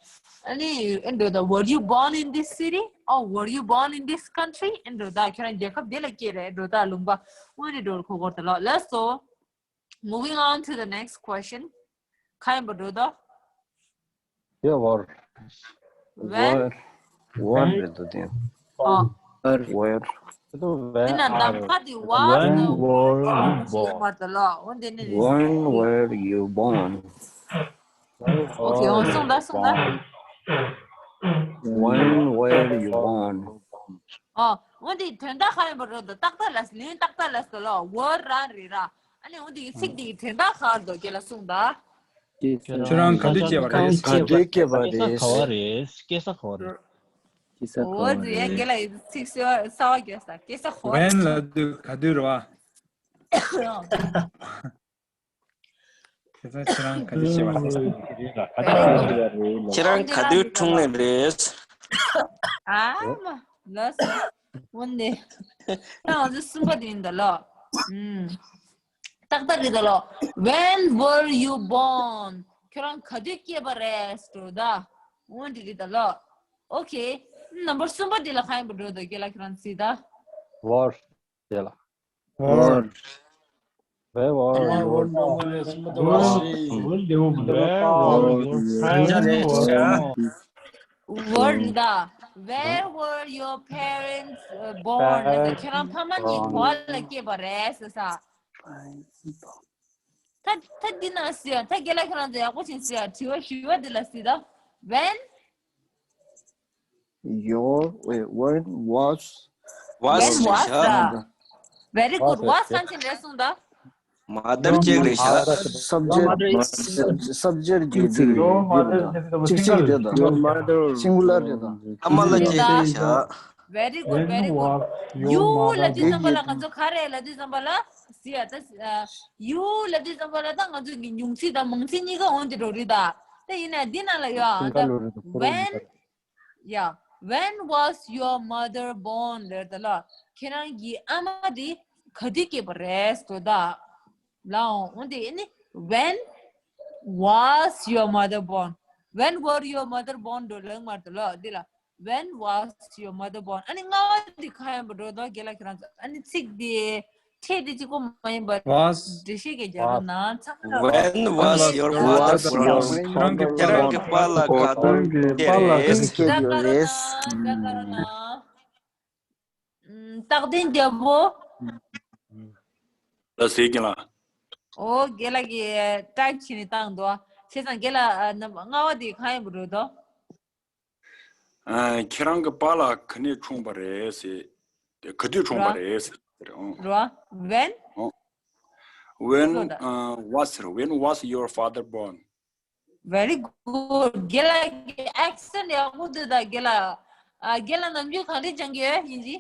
ཨ་ནི་འོན་ཏེ་ད། Were you born in this city? Or were you born in this country? འོན་ཏེ་ད་ཁྱོད་རང་རྒྱལ་ཁབ་འདི་ལ་སྐྱེས་རེད་འགྲོ་ད་ལུང་པ། འོན་ཏེ་འགྲོ་ཁོ་ཁོར་ད་ལོ་ལགས་སོ། Moving on to the next question. ག་ཡིན་པ་འགྲོ་ད། Yeah, were. When? Were. Were རེད་དོ་དེ། ཨོ། Were. Were. དེ་ན་གདམ་ཁ་དེ་was When were you ཞེས་མ་ད་ལ་འོན་ཏེ་ནི་རེད། When were you born? Okay. འོ་སོང་ད་སོང་ད། When were you born? ཨོ། འོན་ཏེ་དོན་དག་ག་ཡིན་པ་རེད་ད། ཏག་ཏག་ལ་ལན་ཏག་ཏག་ལ་ཟེར་ལོ། Were རང་རེད་ར། ཨ་ནི་འོན་ཏེ་ཚིག་འདི་གི་དོན་དག་ག་རེད་དོ་རྒན་ལགས་གསུངས་ད། ཁྱོད་རང་ག་དུས་སྐྱེས་པ་རེད། ག་དུས་སྐྱེས་པ་རེད། སྐྱེ་ས་ག་བ་རེད། སྐྱེ་ས་ག་བ་རེད། སྐྱེ་ས་ག་འོ་བ་ཟེར་ཡ་རྒན་རེད། ལགས་ཚིག་གསར་བ་རྒྱག་ས། སྐྱེ་ས་ག་བ་རེད། When ལབ་དུས་ག་དུས་རེད་བ། ཁྱེད་ཚོ་ཁྱེད་རང་ག་དུས་སྐྱེས་པ་རེད། ཁྱེད་རང་ག་དུས་འཁྲུངས་ནས་རེད། ཨ་མ་ལགས་སོ། འོན་ཏེ་ད་ང་ཚོ་གསུམ་པ་དེ་ཡིན་ད་ལོ། ཨུམ། ཏག་ཏག་རེད་ད་ལོ། When were you born? ཁྱོད་རང་ག་དུས་སྐྱེས་པ་རེད་འགྲོ་ད། འོན་ཏེ་རེད་ད་ལོ། Okay. ནམ་བར་གསུམ་པ་དེ་ལ་ག་ཡིན་པ་འགྲོ་ད་རྒན་ལགས་ཁྱོད་རང་གཟིགས་ད། Were དེ་ལ། Were. Where were you? Where were your parents were born? Were རེད་ད། Where were your parents uh, born? ལ་ད་ཁྱོད་རང་ཕ་མ་གཉིས་ག་བ་ལ་སྐྱེས་པ་རེད་ཟེར་ས། ད་ད་འདི་ན་ཟེར་ཡ། ད་རྒན་ལགས་ཁྱོད་རང་ཚོ་ཡག་པོ་བྱས་ཟེར་ཡ། དྲི་བ་ཞུ་བ་འདི་ལ་ཟེར་ད། When? Your wait, when was When was was ཤ the? Very good. Was གང་ཅི་རེད་གསུངས་ད། Mother ཅིག་རེད་ཤག subject subject རྒྱུ་རྒྱུ་རྒྱུ་ཅིག་ཅིག་རེད་ད། singular རེད་ད། ཨ་མ་ལ་ཅིག་རེད་ཤག Very good, very good. You ལབ་དུས་ཙམ་པ་ལ་ང་ཚོ་ག་རེ་ལབ་དུས་ཙམ་པ་ལ་ཟེར་ཡ་ད། You ལབ་དུས་ཙམ་པ་ལ་ད་ང་ཚོ་གི་ཉུང་ཚིག་དང་མང་ཚིག་གཉིས་ཀ་འོན་ཏེ་འགྲོ་རེད་ད། ད་ཡིན་ན་འདི་ནང་ལ་ཡོད་ཨ། ད་when Yeah. When was your mother born? ལབ་ད་ལ། ཁྱེད་རང་གི་ཨ་མ་དེ་ག་དུས་སྐྱེས་པ་རེད་ཟེར་ད། ལའོ། འོན་ཏེ་ཨ་ནི། When was your mother born? When were your mother born? འགྲོ་ལེགས་མར་དུ་ལོ་འདི་ལ། When was your mother born? ཨ་ནི་ལྔ་བ་འདི་ག་ཡིན་པ་འགྲོ་དོ་རྒན་ལགས་ཁྱེད་རང་ཚོ། ཨ་ནི་ཚིག་འདི་ཕྲད་འདི་གཅིག་པོ་མ་ཡིན་པ། Was འགྲེལ་བཤད་ཀྱི་རྒྱག་རོགས་གནང་། ཚང་མ་རོགས། When was your father born? ཁྱེད་རང་གི་པཱ་ལགས་ག་དུས་སྐྱེས་རེད། ཁྱེད་རང་གི་པཱ་ལགས་ག་དུས་སྐྱེས་རེད། ད་ག་རང་ན། ཨམ། རྟག་བརྟན་རྒྱལ་པོ། ལ་ཟེར་གྱིན་ལ། ཨོ་རྒན་ལགས་ཀྱིས་ཊའིབ་བྱས་ནས་བཏང་འདུག་བྱས་ཙང་རྒན་ལགས། ཨ། ལྔ་བ་དེ་གང་ཡིན་པ་འགྲོ་དོ། ཨ། ཁྱེད་རང་གི་པཱ་ལགས་ག་ནས་འཁྲུངས་པ་རེད་ཟེར། ག་དུས་འཁྲུངས་པ་རེད་ཟེར། རོ། When? When, uh, was, when was your father born? Very good. རྒན་ལགས་ཀྱི་ཨེག་སེན་ཡག་པོ་འདུག་ད་རྒན་ལགས། ཨ། རྒན་ལགས་ནམ་རྒྱུན་གང་འདྲས་སྦྱང་གི་ཡོད་ཡིན་གྱི།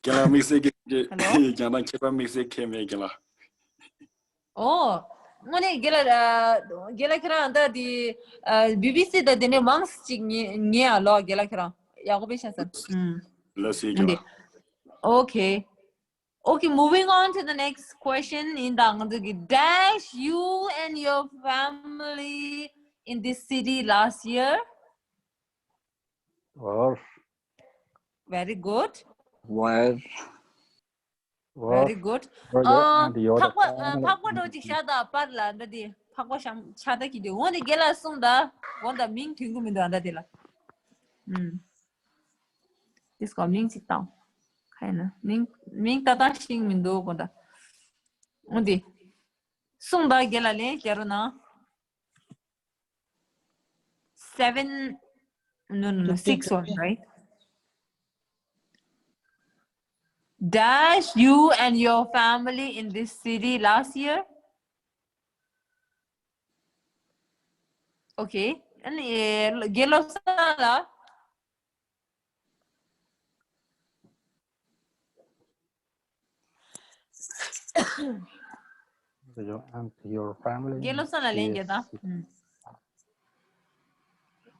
རྒན་ལགས་དམིགས་བསལ་གྱི། ཧེ་ལོ། རྒན་ལགས་ཁྱད་པར་དམིགས་བསལ་གང་ཡང་མེད་རྒན་ལགས། ཨོ། དངོས་གནས་རྒན་ལགས། ཨ། རྒན་ལགས་ཁྱེད་རང་ད་དེ། ཨ། བི་བི་སི་དང་དེ་ནས་མང་ཙམ་ཅིག་ཉན་ཉན་ཨ་ལོ་རྒན་ལགས་ཁྱེད་རང་། ཡག་པོ་དཔེ་ཤ་ཚ། ཨུམ། ལ་ཟེར་གྱིན་ལ། Okay. Okay, moving on to the next question. ཡིན་ད་ང་ཚོ་གི། Dash you and your family in this city last year? Or Very good. Where? Very good. Where your ཨ། and your འཕགས་པ། ཨ། family འཕགས་པ་འགྲོ་ཅིག་བཞག་ད་པར་ལ་འདི་དེ་འཕགས་པ་ཤམ་ཆ་ད་ཀྱི་དེ། འོ་འདི་རྒན་ལགས་གསུངས་ད། འོ་ད་མིང་དོན་གུ་མི་འདུག་ཨ་ད་དེ་ལ། ཨུམ། དེ་སྐོར་མིང་ཅིག་བཏང་། ག་ཡིན་ན་མིང་མིང་ཏག་ཏག་ཤེས་མི་འདུག་གོ་ད། འོ་འདི་གསུངས་ད་རྒན་ལགས་ལན་རྒྱག་རོགས་གནང་། Seven, no, no, no, six one, right? Dash you and your family in this city last year? Okay. And, eh, རྒན་བློ་བཟང་ལགས། Your and your family རྒན་བློ་བཟང་ལགས་ལན་རྒྱག་དང་། ཨུམ།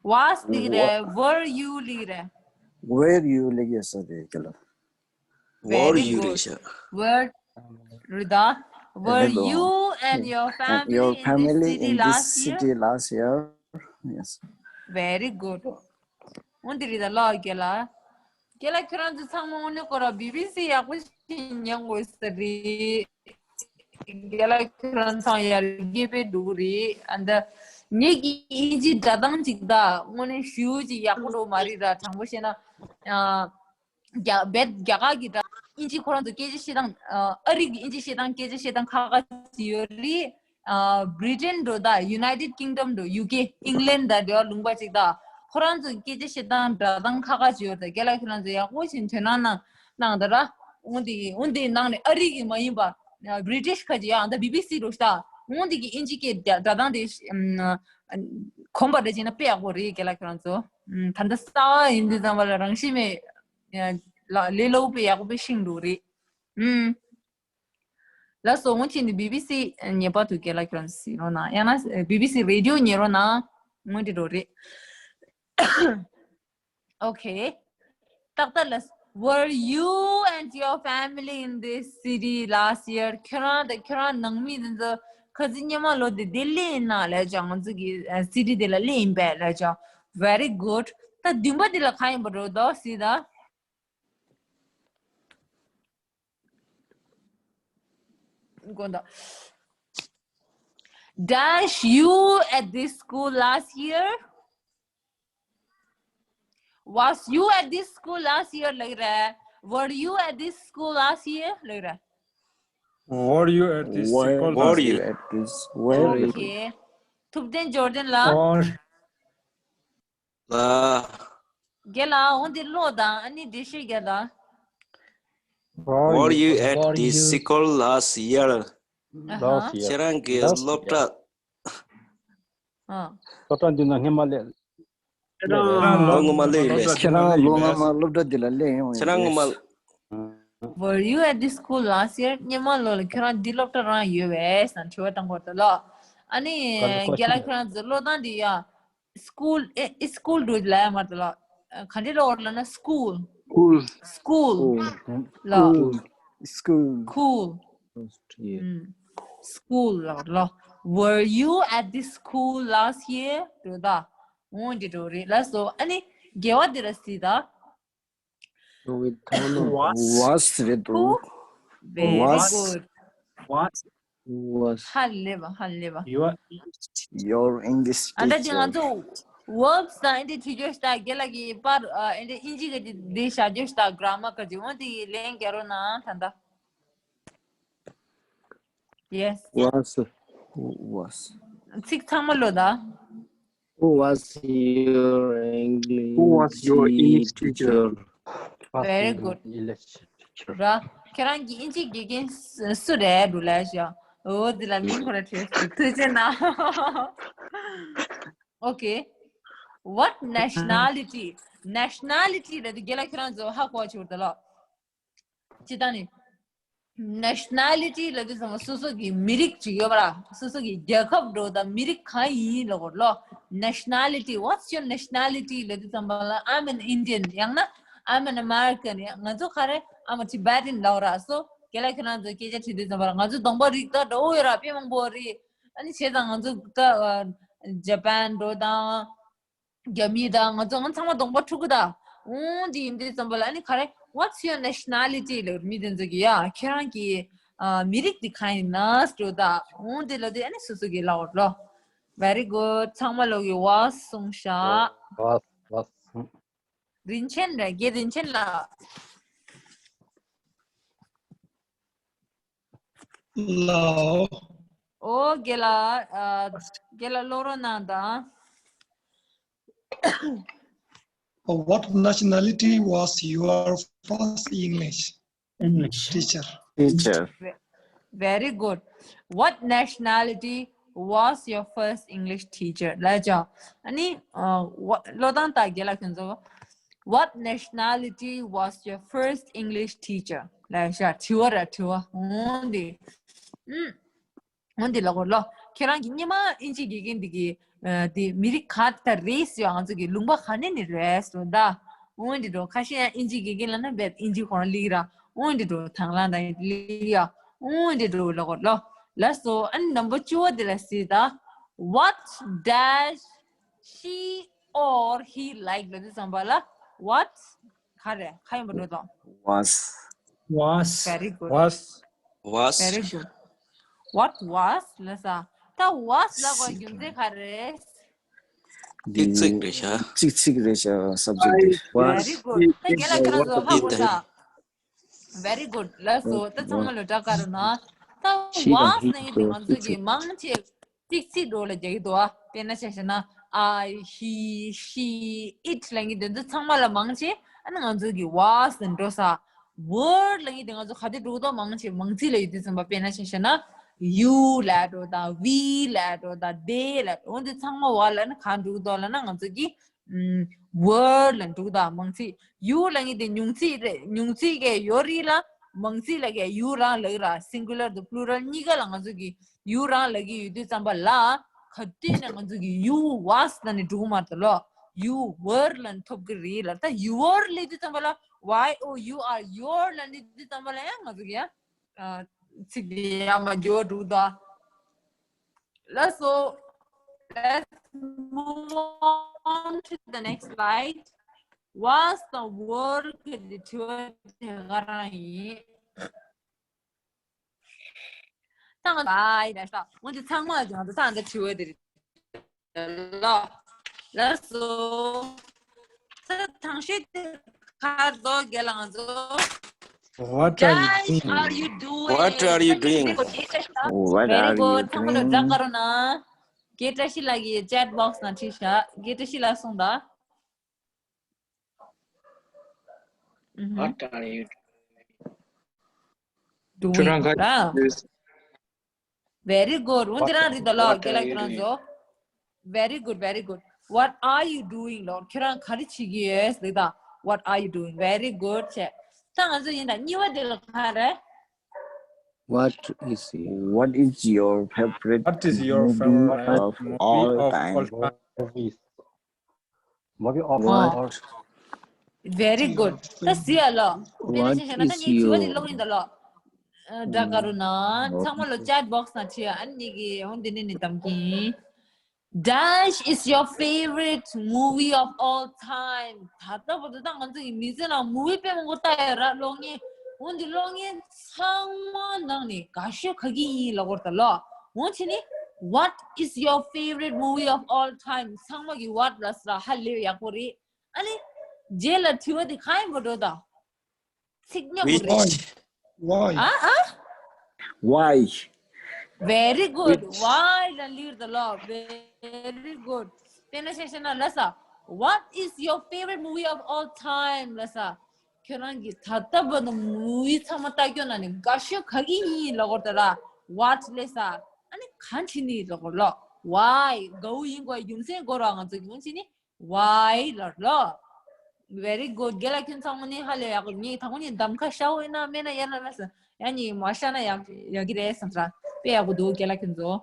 Was ལབ་ཀྱི་རེད། Were you ལབ་ཀྱི་རེད། Were you ལབ་ཀྱི་ཡོད་ས་རེད་རྒན་ལགས། Were you རེད་ཤག Were རེད་ད། Were you and your family in this city last year? Yes. Very good. འོ་འདི་རེད་ད་ལོ་རྒན་ལགས། རྒན་ལགས་ཁྱོད་རང་ཚོ་ཚང་མ་དངོས་གནས་ཁོ་རང་བི་བི་སི་ཡག་པོ་ཞིག་ཉན་དགོས་ས་རེད། རྒན་ལགས་ཁྱོད་རང་ཚང་ཡར་རྒྱས་པའི་འགྲོ་གི་རེད། ཨ་ད་ངེད་ཀྱི་དབྱིན་ཇིའི་སྒྲ་གདངས་ཅིག་ད་དངོས་གནས་ཞེ་པོ་ཅིག་ཡག་པོ་འགྲོ་མ་རེད་ད། དྲང་པོ་བཤད་ན། ཨ། རྒྱ་རྒྱ་གར་གྱི་སྒྲ། དབྱིན་ཇི་ཁོ་རང་ཚོ་སྐད་ཆ་བཤད་སྟངས། ཨ། ཨ་རི་གི་དབྱིན་ཇི་བཤད་སྟངས་སྐད་ཆ་བཤད་སྟངས་ཁག་ཁག་ཅིག་ཡོད་རེད། ཨ། བྷི་རི་ཊན་འགྲོ་ད། ཡུ་ནའི་ཊེཌ་ཀིང་ཌམ་འགྲོ། ཡུ་ཀེ། ཨིང་ལན་དང་འབྲེལ་བ་ལུང་པ་ཅིག་ད། ཁོ་རང་ཚོ་སྐད་ཆ་བཤད་སྟངས་སྒྲ་གདངས་ཁག་ཁག་ཅིག་ཡོད་རེད། རྒན་ལགས་ཁྱོད་རང་ཚོ་ཡག་པོ་ཞིག་དོ་སྣང་གནང་གནང་ད་ར། འོ་འདི་འོ་འདི་ནང་ནས་ཨ་རི་གི་མ་ཡིན་པ། ཨ། བྷི་རི་ཊིཤ་ཁ་ཅིག་ཡང་ད་བི་བི་སི་འགྲོ་ཤག་འོ་འདི་གི་དབྱིན་ཇི་སྐད་སྒྲ་གདངས་དེ། ཨམ། གོམས་པ་འདྲ་བྱས་ན་དཔེ་ཡག་པོ་རེད། རྒན་ལགས་ཁྱོད་རང་ཚོ། ཨམ། ད་ལྟ་གསར་པ་ཡིན་དུས་ཙམ་པ་ལ་རང་ཤེས་མེད། ལ་ལས་སླ་པོ་དཔེ་ཡག་པོ་དཔེ་ཤེས་འགྲོ་རེད། ཨུམ། ལགས་སོ། འོ་ཅི་ནི་བི་བི་སི་ཉན་པ་དུ་རྒན་ལགས་ཁྱོད་རང་གཟིགས་རོགས་གནང་། ཡང་ན་བི་བི་སི་རེ་ཌི་ཡོ་ཉན་རོགས་གནང་། འོ་འདི་འགྲོ་རེད། Okay. ཏག་ཏག་ལགས། Were you and your family in this city last year? ཁྱོད་རང་དང་ཁྱོད་རང་ནང་མི་དེ་ཚོ་ཁ་སང་སྔོན་མ་ལོ་དེ་ལྡི་ལི་ཡིན་ན་ལབ་ཅིག་ང་ཚོ་གི་སི་ཊི་དེ་ལ་སླེབས་ཡིན་པས་ལབ་ཅིག Very good. ད་བདུན་པ་དེ་ལ་གང་ཡིན་པ་འགྲོ་དོ་གཟིགས་དང་། དགོངས་དག Dash you at this school last year? Was you at this school last year? ལབ་ཀྱི་རེད། Were you at this school last year? ལབ་ཀྱི་རེད། Were you at this Were, school were last you year? At this? Were you? Okay. ཐུབ་བསྟན་འབྱོར་ལྡན་ལགས། Or རྒན་ལགས། འོ་འདི་ཀློག་དང་། ཨ་ནི་འགྲེལ་བཤད་རྒྱག་དང་། Were you at this school last year? ཨ་ཧ། Last year. ཁྱེད་རང་གི་Last སློབ་གྲྭ། ཨ། སློབ་གྲྭ་འདི་ན་སྔོན་མ་སླེབས། ཁྱེད་རང་ལོ་སྔོན་མ་སླེབས་ཡིན་པས། ཁྱེད་རང་ལོ་སྔོན་མ་སློབ་གྲྭ་འདི་ལ་སླེབས་ཡོང་ཡིན་པས། ཁྱེད་རང་སྔོན་མ། Were you at this school last year? སྔོན་མ་ལོ་ལ་ཁྱོད་རང་འདི་སློབ་གྲྭ་རང་ཡོད་པས་ཟེར་དྲི་བ་བཏང་གོ་ད་ལོ། ཨ་ནི་ག་ལ་ཁོ་རྒན་ལགས་ཁྱེད་རང་ཚོ་ཀློག་སྟངས་འདི་ཡ། སི་ཀུལ། ཨེ་ཨེ་སི་ཀུལ་འགྲོ་ལབ་ཡ་མ་རེད་ལ། ག་འདྲ་ལབ་དགོས་རེད་ལབ་ན་སི་ཀུལ། སི་ཀུལ། སི་ཀུལ་ལ། སི་ཀུལ། ཀུལ། ཨུམ། སི་ཀུལ་ལ་ལ། Were you at the school last year? འགྲོ་ད། འོ་འདི་འགྲོ་རེད་ལ་སོ། ཨ་ནི་དགེ་བ་འདི་ར་སི་ད། Was རེད་འདུག Who? Very Was. Good. Was. Was. ཧ་ལས་པ་ཧ་ལས་པ། Your English teacher. ཨ་ད་ཅི་ང་ཚོ་verbs དང་ཨེ་འདྲ་བྲིས་རྒྱུ་ཞིག་དང་རྒན་ལགས་ཀྱིས་པར་ཨེ་འདྲ་དབྱིན་ཇི་གི་འདི་བཞག་རྒྱུ་ཞིག་དང་grammar ག་ཅི་འོ་དེ་ལན་རྒྱག་རོགས་གནང་ད་ལྟ། Yes. Was. Was. ཚིག་ཚང་མ་ཀློག་ད། Who was your English Who was your English teacher? Teacher? Very good. English teacher. ར། ཁྱེད་རང་གི་དབྱིན་ཇི་དགེ་རྒན་སུ་རེད་འདུག་ལབ་ཤག་འོ་འདི་ལ་མིང་ཁོ་ར་བྲིས་སོང་ཐུགས་རྗེ་གནང་། Okay. What nationality? Nationality ལབ་དུས་རྒན་ལགས་ཁྱེད་རང་ཚོ་ཧ་གོ་ཆོག་ད་ལོ། ཅི་ད་ནི། Nationality ལབ་དུས་ཙམ་པ་སོ་སོ་གི་མི་རིགས་ཅིག་ཡོད་པ་ར། སོ་སོ་གི་རྒྱལ་ཁབ་འགྲོ་དང་མི་རིགས་གང་ཡིན་ལབ་དགོས་ལོ། Nationality, what's your nationality ལབ་དུས་ཙམ་པ་ལ། I'm an Indian ཡང་ན་I'm an American. ཡང་ང་ཚོ་ག་རེ། I'm a Tibetan ལབ་ར་སོ། རྒན་ལགས་ཁྱེད་རང་ཚོ་སྐད་ཆ་དྲིས་དུས་ཙམ་པ་ལ་ང་ཚོ་གདོང་པ་རིགས་ད་འདྲ་བོ་ཡོད་ར་དཔེ་མང་པོ་རེད། ཨ་ནི་བྱས་ཙང་ང་ཚོ་ད་ཇ་པན་འགྲོ་དང་། རྒྱ་མི་དང་ང་ཚོ་ང་ཚང་མ་གདོང་པ་ཕྲུ་གུ་དང་། འོང་འདི་ཡིན་དུས་ཙམ་པ་ལ་ཨ་ནི་ག་རེ། What's your nationality ལབ་མི་དེ་ཚོ་གི་ཡ་ཁྱེད་རང་གི་ཨ་མི་རིགས་འདི་གང་ཡིན་ན་འགྲོ་ད། འོང་འདི་ལ་དེ་ཨ་ནི་སོ་སོ་གི་ལབ་དགོས་ལོ། Very good. ཚང་མ་ལོག་གི་Was གསུངས་ཤག Was, was. རིན་ཆེན་རེད། རྒན་རིན་ཆེན་ལགས། ལའོ། ཨོ་རྒན་ལགས། ཨ། རྒན་ལགས་ཀློག་རོགས་གནང་དང་། What nationality was your first English English teacher? Teacher. Very good. What nationality was your first English teacher? ལབ་ཅོག་ཨ་ནི་ཨ་ཀློག་སྟངས་ད་རྒན་ལགས་ཁྱོད་ཚོ། What nationality was your first English teacher? ལབ་ཤག་དྲི་བ་ར་དྲི་བ། འོང་འདི། ཨུམ། འོང་འདི་ལབ་དགོས་ལོ། ཁྱེད་རང་གི་སྔོན་མ་དབྱིན་ཇི་དགེ་རྒན་འདི་གི་ཨ་འདི་མི་རིགས་ག་ད་རེས་ཡོད་ང་ཚོ་གི་ལུང་པ་ག་ནས་ནས་རེད་ཟེར་ད། འོང་འདི་འགྲོ་ཁ་ཤས་ཡང་དབྱིན་ཇི་དགེ་རྒན་ལབ་ན་བས་དབྱིན་ཇི་ཁོ་རང་ལིག་ར། འོང་འདི་འགྲོ་དང་བླངས་དང་ལིག་ཡ། འོང་འདི་འགྲོ་ལབ་དགོས་ལོ། ལགས་སོ། ཨ་ནི་number བཅུ་བ་འདི་ལ་གཟིགས་ད། What does she or he like ལབ་དུས་ཙམ་པ་ལ། What ག་རེ་ག་ཡིན་པ་འགྲོ་དང་། Was. Was. Very good. Was. Was. Very good. What was ལབ་ས། ད་was ལབ་དགོས་རྒྱུ་མཚན་ག་རེ། ཏིག་ཙིག་རེད་ཤག་ཏིག་ཙིག་རེད་ཤག subject དེ། Very good. ད་རྒན་ལགས་ཁྱེད་རང་ཚོ་ཧ་གོ་ས། Very good. ལགས་སོ། ད་ཚང་མ་ལ་སྐྲག་ག་ར་ན། ད་was ནི་དེ་ང་ཚོ་གི་མང་ཆེ་ཏིག་ཙིག་འགྲོ་ལ་རྒྱག་གི་འདུག་ཨ། དཔེར་ན་ཆ་བཞག་ན། I, he, she, it ལབ་མཁན་དེ་ཚོ་ཚང་མ་ལ་མང་ཆེ་ཨ་ནི་ང་ཚོ་གི་was ནས་འགྲོ་ས། Were ལབ་མཁན་དེ་ང་ཚོ་ག་དུས་འགྲོ་གི་འདུག་མང་ཆེ་མང་ཚིག་ལ་ཡོད་དུས་ཙམ་པ། དཔེར་ན་ཆ་བཞག་ན། You ལབ་འགྲོ་དང་། We ལབ་འགྲོ་དང་། They ལབ་འགྲོ། འོ་འདི་ཚང་མ་བ་ལ་ནི་ག་འགྲོ་གི་འདུག་ལབ་ན་ང་ཚོ་གི་ཨམ། Were ལ་འགྲོ་གི་འདུག་མང་ཚིག You ལབ་མཁན་དེ་ཉུང་ཚིག་རེད། ཉུང་ཚིག་གི་ཡོད་རིགས་ལ། མང་ཚིག་ལ་གི་you རང་ལབ་ཀྱི་ར། Singular དང་Plural གཉིས་ཀ་ལ་ང་ཚོ་གི་you རང་ལབ་ཀྱི་ཡོད་དུས་ཙམ་པ་ལ། ག་དུས་ནས་ང་ཚོ་གི་you was ལབ་ནས་འགྲོ་གི་མ་རེད་ལོ། You were ལབ་ནས་ཐོབ་ཀྱི་རེད་ལ། ད་your ལབ་དུས་ཙམ་པ་ལ། Y O U R, your ལབ་ནས་དུས་ཙམ་པ་ལ་ཡང་ང་ཚོ་གི་ཡང་། ཨ། ཚིག་དེ་ཡང་མ་འགྱུར་བ་འགྲོ་གི་འདུག་ལགས་སོ། Let's move on to the next slide. Was དང་were གི་དྲི་བ་དེ་ག་རང་ཡིན། ད་ང་ཚོ་ཨ་ཡི་རེད་ཤག་འོན་ཏེ་ཚང་མ་ལ་ང་ཚོ་ད་ང་ཚོ་དྲི་བ་དེ་རེད། ལགས་སོ། ད་ཐང་ཤོས་དེ་ཁར་རྡོ་རྒྱལ་ལ་ང་ཚོ། What are you Guys, doing? How are you doing? What are you doing? What are you doing? Very good. ཚང་མ་ལ་བསྒྲགས་དཀའ་རོགས་གནང་། རྒན་བཀྲ་ཤིས་ལགས་ཀྱིས་chat box ནང་བྲིས་ཤག་རྒན་བཀྲ་ཤིས་ལགས་གསུངས་དང་། ཨུ་ཧུམ། What are you doing? ཁྱོད་རང་ག་རེ། Very good. འོ་དེ་རང་རེད་ད་ལོ། What are you doing? རྒན་ལགས་ཁྱོད་རང་ཚོ། Very good, very good. What are you doing ལོ། ཁྱོད་རང་ག་རེ་བྱེད་ཀྱི་ཡོད་ཟེར་ད། What are you doing? Very good བྱས། ད་ང་ཚོ་ཡིན་ད་གཉིས་པ་དེ་ལ་ག་རེ། What is what is your favorite What is your movie favorite of movie all of time? all time? Movies. Movie of What? all. Very good. ད་ཟི་ཡ་ལོ། དེ་ནས་What ཤེས་ན་ད་is ངའི་དྲི་བ་དེ your ཀློག་ཡིན་ད་ལོ། ཨ་ད་ག་རུ་ན་ཚང་མ་ལོ་chat box ན་བྲིས་ཨ་ནི་གི་འོན་དེ་ནས་ནི་གཏམ་གྱིན། Dash is your favorite movie of all time. ད་ལྟ་བར་དུ་ད་ང་ཚོ་ཡི་མི་ཚེ་ནང་movie དཔེ་མང་པོ་ལྟ་ཡོད་ར་གློག་བརྙན། འོན་ཏེ་གློག་བརྙན་ཚང་མ་ནང་ནས་དགའ་ཤོས་ག་གི་ཡིན་ལབ་དགོས་རེད་ད་ལོ། འོན་ཆེ་ནི། What is your favorite movie of all time? ཚང་མ་གི་what ལབ་ས་ཧ་ལས་ཡག་པོ་རེད། ཨ་ནི། རྗེས་ལ་དྲི་བ་དེ་གང་ཡིན་པ་འགྲོ་ད། ཚིག་ཉོབ་པོ་རེད། Why? Why? ཨ་ཨ། Why? Very good. Which? Why ལ་ལིར་ད་ལོ། Very good. དེ་ན་ཤེས་ཤེས་ན་ལ་ས། What is your favorite movie of all time? ལ་ས། ཁྱོད་རང་གི་ད་ལྟ་བར་དུ་movie ཚང་མ་ལྟ་སྐྱོ་ན་ནི་དགའ་ཤོས་ག་གི་ཡིན་ལ་གོ་ད་ལ། What ལ་ས། ཨ་ནི་གང་ཕྱིན་ནི་ལ་གོ་ལོ། Why དགའ་བོ་ཡིན་གོ་རྒྱུ་མཚན་གོ་ར་ང་ཚོ་གི་འོན་ཆེ་ནི། Why ལ་ལོ། Very good. རྒན་ལགས་ཁྱོད་ཚང་མ་ནི་ཧ་ལས་ཡག་པོ། ངས་དང་པོ་ནས་གདམ་ཁ་ཤར་བོ་ཡིན་ན་མེད་ན་ཡར་ལ་ལ་ས། ཡང་ནི་མ་ཤར་ན་ཡག་ཡག་གི་རེད་བསམ་ས། དཔེ་ཡག་པོ་འདུག་རྒན་ལགས་ཁྱོད་ཚོ།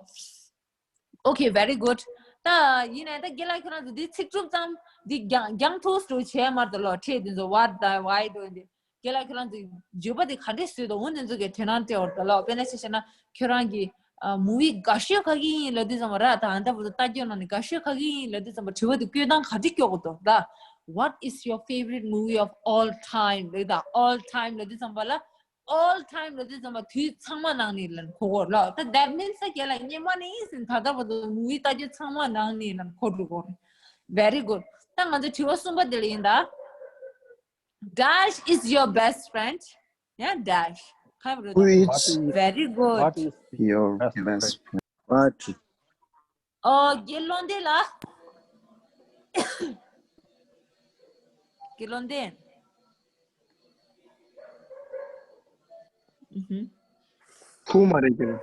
Okay, very good. ད་ཡིན་ནའི་ད་རྒན་ལགས་ཁྱོད་རང་ཚོ་འདི་ཚིག་གྲུབ་ཙམ་འདི་རྒྱང་རྒྱང་ཐུག་སུ་བྱས་མར་ད་ལོ་ཁྲིད་འདི་ཚོ་what དང་why འགྲོ་འདི། རྒན་ལགས་ཁྱོད་རང་ཚོའི་བརྗོད་པ་དེ་ག་འདྲས་བཟོས་འདུག་འོ་འདི་ཚོ་གི་དོན་སྣང་སྤྲད་འོར་ད་ལོ། དཔེར་ན་ཆ་བཞག་ན་ཁྱོད་རང་གི་ཨ་movie དགའ་ཤོས་ག་གི་ཡིན་ལབ་དུས་ཙམ་པ་ར་ད་ཨ་འདྲ་བོ་ད་ལྟ་སྐྱོ་ན་ནི་དགའ་ཤོས་ག་གི་ཡིན་ལབ་དུས་ཙམ་པ་དྲི་བ་དེ་བཀོད་སྟངས་ག་འདྲས་སྐྱོ་གི་འདུག་ད། What is your favorite movie of all time? ལབ་ད་all time ལབ་དུས་ཙམ་པ་ལ་all time ལབ་དུས་ཙམ་པ་དུས་ཚང་མ་ནང་ནས་ལ་གོ་གོ་ལོ། ད་that means ས་རྒན་ལགས་སྔོན་མ་ནས་ཡིན་ཟིན་ད་ལྟ་བར་དུ་movie ལྟ་རྒྱུ་ཚང་མ་ནང་ནས་ལ་གོ་འགྲོ་གོ། Very good. ད་ང་ཚོ་དྲི་བ་གསུམ་པ་དེ་ལ་ཡིན་ད། Dash is your best friend. Yeah, Dash. Hi, brother. Which Very good. What is your best best friend? What? Oh, Gelonde la. Gelonde. Mhm. Who མ་རེད་ཀྱི།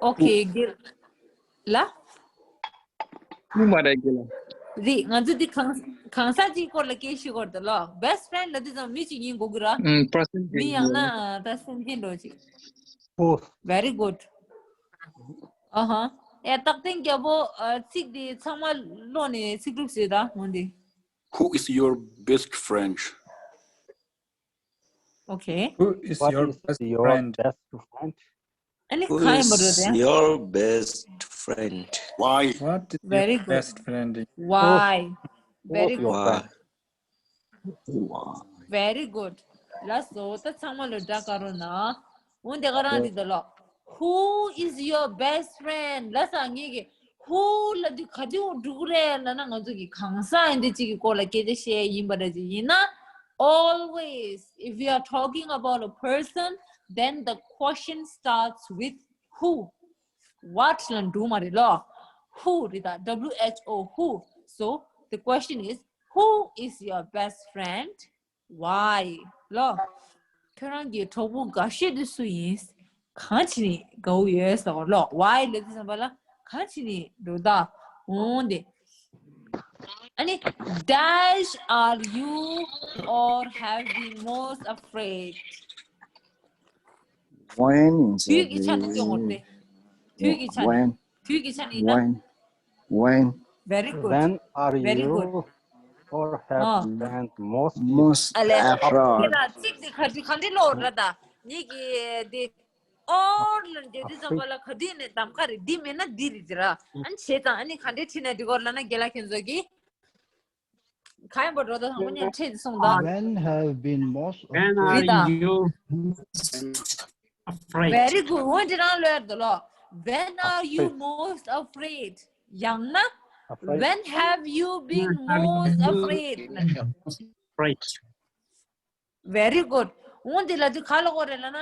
Okay, Gel. ལ། སུ་མ་རེད་ཀྱི་ལ། རེད། ང་ཚོ་འདི་གང་གང་ཟག་ཅིག་སྐོར་ལ་སྐད་ཤེས་སྐོར་དུ་ལ། Best friend ལ་འདི་ཙམ་མི་གཅིག་ཡིན་དགོས་ཀྱི་ར། ཨུམ་person མི་ཡང་ན་ད་སེམས་ཅན་འགྲོ་ཅིག Who? Very good. ཨ་ཧ། ཨེ་རྟག་བརྟན་རྒྱལ་པོ་ཚིག་འདི་ཚང་མ་ཀློག་ནས་ཚིག་གྲུབ་བཟོས་ད་འོན་ཏེ། Who is your best friend? Okay. Who is What your is best your friend? best friend? ཨ་ནི་Who གང་ཡིན་པ་རེད་is དེ། Your best friend? Why? What is Very your good. Best friend? Why? Who's Very your good. Why? Friend? Why? Very good. ལགས་སོ། ད་ཚང་མ་ལོ་འདྲ་དཀར་རོ་ན། འོན་ཏེ་ག་རང་འདི་ད་ལོ། Who is your best friend? ལགས་སོ་ངེད་ཀྱི་Who ལ་འདི་ག་དུས་འགྲོ་གི་རེད་ལབ་ན་ང་ཚོ་གི་གང་ཟག་འདི་གཅིག་གི་སྐོར་ལ་སྐད་ཆ་བཤད་ཡིན་པ་རེད་ཅིག་ཡིན་ན། Always, if we are talking about a person, then the question starts with who. What ལ་འགྲོ་མ་རེད་ལོ། Who རེད་ད། W H O, who. So, the question is, who is your best friend? Why? ལོ། ཁྱོད་རང་གི་གྲོགས་པོ་དགའ་ཤོས་དེ་སུ་ཡིན། གང་བྱས་ནས་དགའ་བོ་ཡོད་ཟེར་བ་ལོ། Why ལབ་དུས་ཙམ་པ་ལ་གང་བྱས་ནས་འགྲོ་ད། འོང་དེ། ཨ་ནི། Dash are you or have been most afraid? When is དུས་ཀྱི་ཆ་ནས་སྐྱོ་ངོ་སྟེ། དུས་ཀྱི་ཆ་ནས། When དུས་ཀྱི་ཆ་ནས་ཡིན་ན། When When Very good. When are Very good. you or have ཨ། spent most most ཨ་ལས། afraid? དེ་ལ་ཚིག་དེ་ག་འདྲ་ག་འདྲ་ཀློག་ར་ད། ངེད་ཀྱི་དེ་or ལ་འདྲེ་དེ་ཙམ་པ་ལ་ག་དུས་ནས་གདམ་ཁ་རེད། འདི་མེད་ན་འདི་རེད་ཟེར་ར། ཨ་ནི་བྱས་ཙང་ཨ་ནི་ག་འདྲ་ཁྲིད་ན་འགྲིག་གོ་ལབ་ན་རྒན་ལགས་ཁྱེད་ཚོ་གིས། ག་ཡིན་པ་འགྲོ་ད་དང་པོ་ཉན་ཁྲིད་སོང་ད། When have been most When are afraid? you afraid? Very good. འོན་ཏེ་རང་ལོས་དོ་ལོ། When are you afraid? Most afraid? ཡང་ན། Afraid. When have you been When have most you afraid? Been most afraid? Very good. འོན་ཏེ་ལ་དུ་ག་ལ་གོ་རེ་ལ་ན།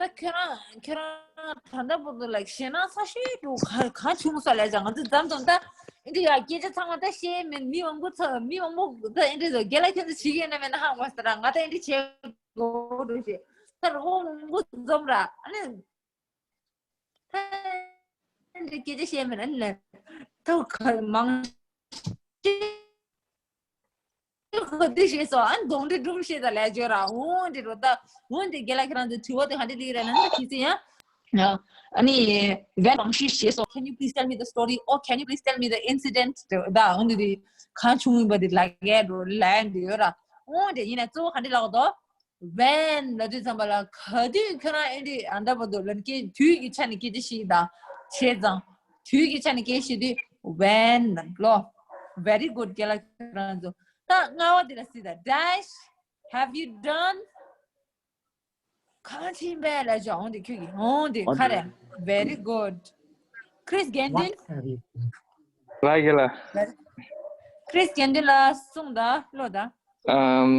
ད་ཁྱོད་རང་ཁྱོད་རང་ད་ལྟ་བར་དུ་ལ་ཞེད་སྣང་ས་ཤེས་འདུག་ག་ག་བྱུང་ས་ལས་ཀྱང་ང་ཚོ་འཛམ་དང་ད་ཨིན་དྲི་ཡ་སྐད་ཆ་ཚང་མ་ད་ཤེས་མེད། མི་མང་པོ་ཚ་མི་མང་པོ་ད་ཨིན་དྲི་ཚོ་རྒན་ལགས་ཁྱོད་ཚོ་བྱེད་ཀྱི་ཡོད་ན་མེད་ན་ཧ་གོ་ས་ར། ང་ད་ཨིན་དྲི་བྱེད་དགོས་འགྲོ་ཞེས་ད་རོགས་མང་པོ་འཛོམས་ར། ཨ་ནི། ད་འདི་སྐད་ཆ་བཤད་མེད་ན་ནི་ལན། ད་ག་མང་ཤོས་ག་དུས་བཤད་སོང་། ཨ་གདོང་འདྲེ་སྒྲུང་བཤད་ད་ལས་བརྗོད་ར། འོང་འདི་རོ་ད། འོང་འདི་རྒན་ལགས་ཁྱེད་རང་ཚོ་དྲི་བ་དེ་ག་འདྲ་ལིག་རེད་ན་ནི་ཁྱེད་ཚོ་ཡང་། ཨ་ནི་when མང་ཤོས་ཞེས་སོ། Can you please tell me the story? Oh, can you please tell me the incident? ད་འོ་འདི་དེ་གང་བྱུང་ཡིན་པ་དེ་ལབ་ཡས་འགྲོ་ལབ་ཡས་འདི་ཡོད་ར། འོ་དེ་ཡིན་ན་གཙོ་བོ་ག་འདྲ་ལབ་དགོས་འདུག When ལབ་དུས་ཙམ་པ་ལ་ག་དུས་ཁྱོད་རང་ཨེ་འདྲ་ཨ་འདྲ་པོ་འདུག་ལབ་ཀྱི་དུས་ཀྱི་ཆ་ནས་སྐད་ཆ་བཤད་དང་བྱས་ཙང་། དུས་ཀྱི་ཆ་ནས་སྐད་ཆ་བཤད་དུས་when ལོ། Very good རྒན་ལགས་ཁྱོད་རང་ཚོ། ད་ལྔ་པ་འདི་ལ་གཟིགས་དང་། Dash, have you done? གང་ཕྱིན་པས་ལབ་ཅོག་འོང་དེ་ཁྱོད་ཀྱིས་འོང་དེ་ག་རེ། Very good. Chris དགེ་འདུན། ལ་གི་ལ། Chris དགེ་འདུན་ལ་གསུངས་དང་ཀློག་དང་། Um,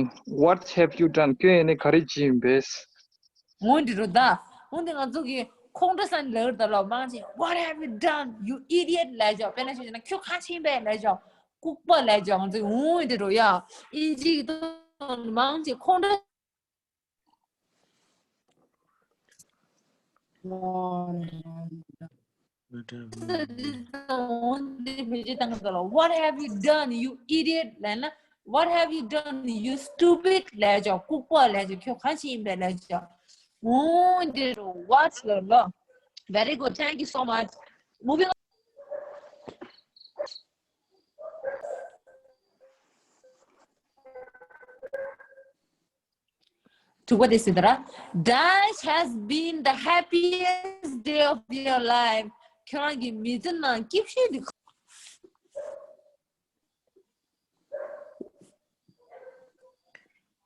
what have you done? ཁྱོད་ཡིན་ནི་ག་རེ་བྱིན་པས། འོང་དེ་རུ་ད། འོང་དེ་ང་ཚོ་གི་ཁོང་ཁྲོ་ས་ནས་ལབ་ད་ལོ་མང་ཆེ། What have you done? You idiot ལབ་ཅོག་དཔེར་ན་ཞུ་ན་ཁྱོད་གང་ཕྱིན་པས་ལབ་ཅོག་ལྐུགས་པ་ལབ་ཅོག་ང་ཚོ་འོང་དེ་རུ་ཡ། ཨིན་ཇི་གི་ཐོག་མང་ཆེ་ཁོང་ཁྲོ། What have you done, you idiot? ལབ་ན། What have you done, you stupid? ལབ་ཅོག་ལྐུགས་པ་ལབ་ཅོག་ཁྱོད་གང་ཕྱིན་པས་ལབ་ཅོག་འོང་དེ་རུ་what ལབ་ལོ། Very good. Thank you so much. Moving on. དྲུག་པ་དེ་ཟེར་ད་ར། Dash has been the happiest day of your life. ཁྱོད་རང་གི་མི་ཚེ་ནང་སྐྱིད་ཤོས་དེ།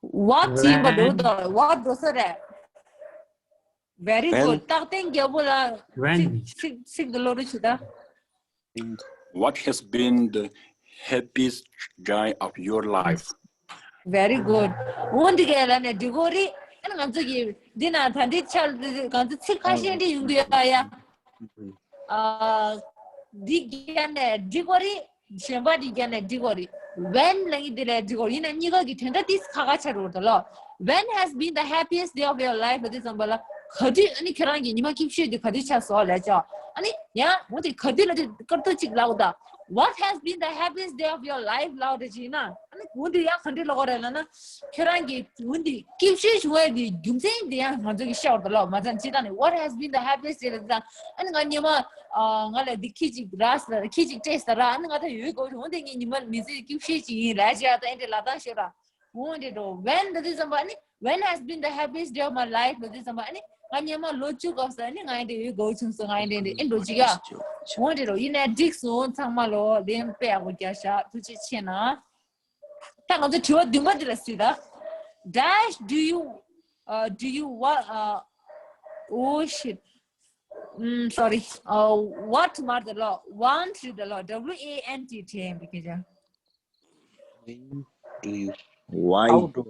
What ཡིན་པ་འདུག་དོ། What འགྲོ་ས་རེད། Very good. རྟག་བརྟན་རྒྱལ་པོ་ལ་ཚིག་ཚིག་ཚིག་དེ་ཀློག་རོགས་བྱེད་ད། What has been the happiest joy of your life? Very good. འོ་འདི་གས་ལ་ནས་འགྲིག་གོ་རེད། ཨ་ནི་ང་ཚོ་གི་འདི་ན་ད་འདི་ཆ་ང་ཚོ་ཚིག་ཁ་ཤས་འདི་ཡོང་གི་ཡོད་ཡ། ཨ། འདི་གས་ནས་འགྲིག་གོ་རེད། གཞན་པ་འདི་གས་ནས་འགྲིག་གོ་རེད། When ལ་ཡིན་འདི་ལས་འགྲིག་གོ་རེད། ཡིན་ན་གཉིས་ཀ་གི་དོན་དག་ཏིས་ཁ་ཁ་ཆ་རུ་ད་ལོ། When has been the happiest day of your life? ལ་དེ་ཙམ་པ་ལ་ག་དུས་ཨ་ནི་ཁྱེད་རང་གི་ཉི་མ་སྐྱིད་ཤོས་དེ་ག་དུས་ཆགས་སོང་ལས་ཅོག་ཨ་ནི་ཡང་འོ་དེ་ག་དུས་ལ་དེ་སྐར་ཐུག་ཅིག་ལབ་དང་། What has been the happiest day of your life? ལབ་དེ་ཅིག་ན་ཨ་ནི་འོ་དེ་ཡང་ག་འདྲ་ལབ་དགོས་རེད་ལབ་ན། ཁྱེད་རང་གི་འོ་དེ་སྐྱིད་ཤོས་བྱུང་བའི་དེ་རྒྱུ་མཚན་དེ་ཡང་ང་ཚོ་གི་ཤོར་ད་ལོ། མ་ཚང་ཅི་ད་ནི། What has been the happiest day? ལབ་དང་ཨ་ནི་ང་ཉི་མ་ང་ལ་དེ་ཁྱི་ཅིག་ར་ཁྱི་ཅིག་སྤྲད་ས་ར། ཨ་ནི་ང་ད་ཡོད་དགོས་འོ་དེ་ངའི་ཉི་མ་མི་ཚེ་སྐྱིད་ཤོས་ཅིག་ཡིན་ལབ་ཅིག་ཨ་ད་ཨེ་འདྲ་ལབ་དང་ཤོར་ར། འོ་འདྲ་འགྲོ། When ལ་དེ་ཙམ་པ་ཨ་ནི། When has been the happiest day of my life? ལ་དེ་ཙམ་པ་ཨ་ནི་ང་ཉི་མ་ལོ་བཅུ་འགོར་ས་ཨ་ནི་ང་ཨེ་འདྲ་ཡོད་དགོས་བྱུང་སོང་། ང་ཨེ་འདྲ་འདྲ་ཨེ་འགྲོ་ཅིག་ཡ། འོ་འདྲ་འགྲོ། ཡིན་ནའི་འགྲིག་སོང་། ཚང་མ་ལོ་ལན་དཔེ་ཡག་པོ་རྒྱག་ཤག་ཐུགས་རྗེ་ཆེ་གནང་། ད་ང་ཚོ་དྲི་བ་བདུན་པ་འདི་ལ་གཟིགས་ད། Dash, do you, uh, do you what, uh, oh shit. Mm, sorry. Uh, what མ་རེད་ལོ། Want རེད་ལོ། W A N T འདྲ་ཡིན་པའི་སྐད་ཆ། When do you? Why? How do?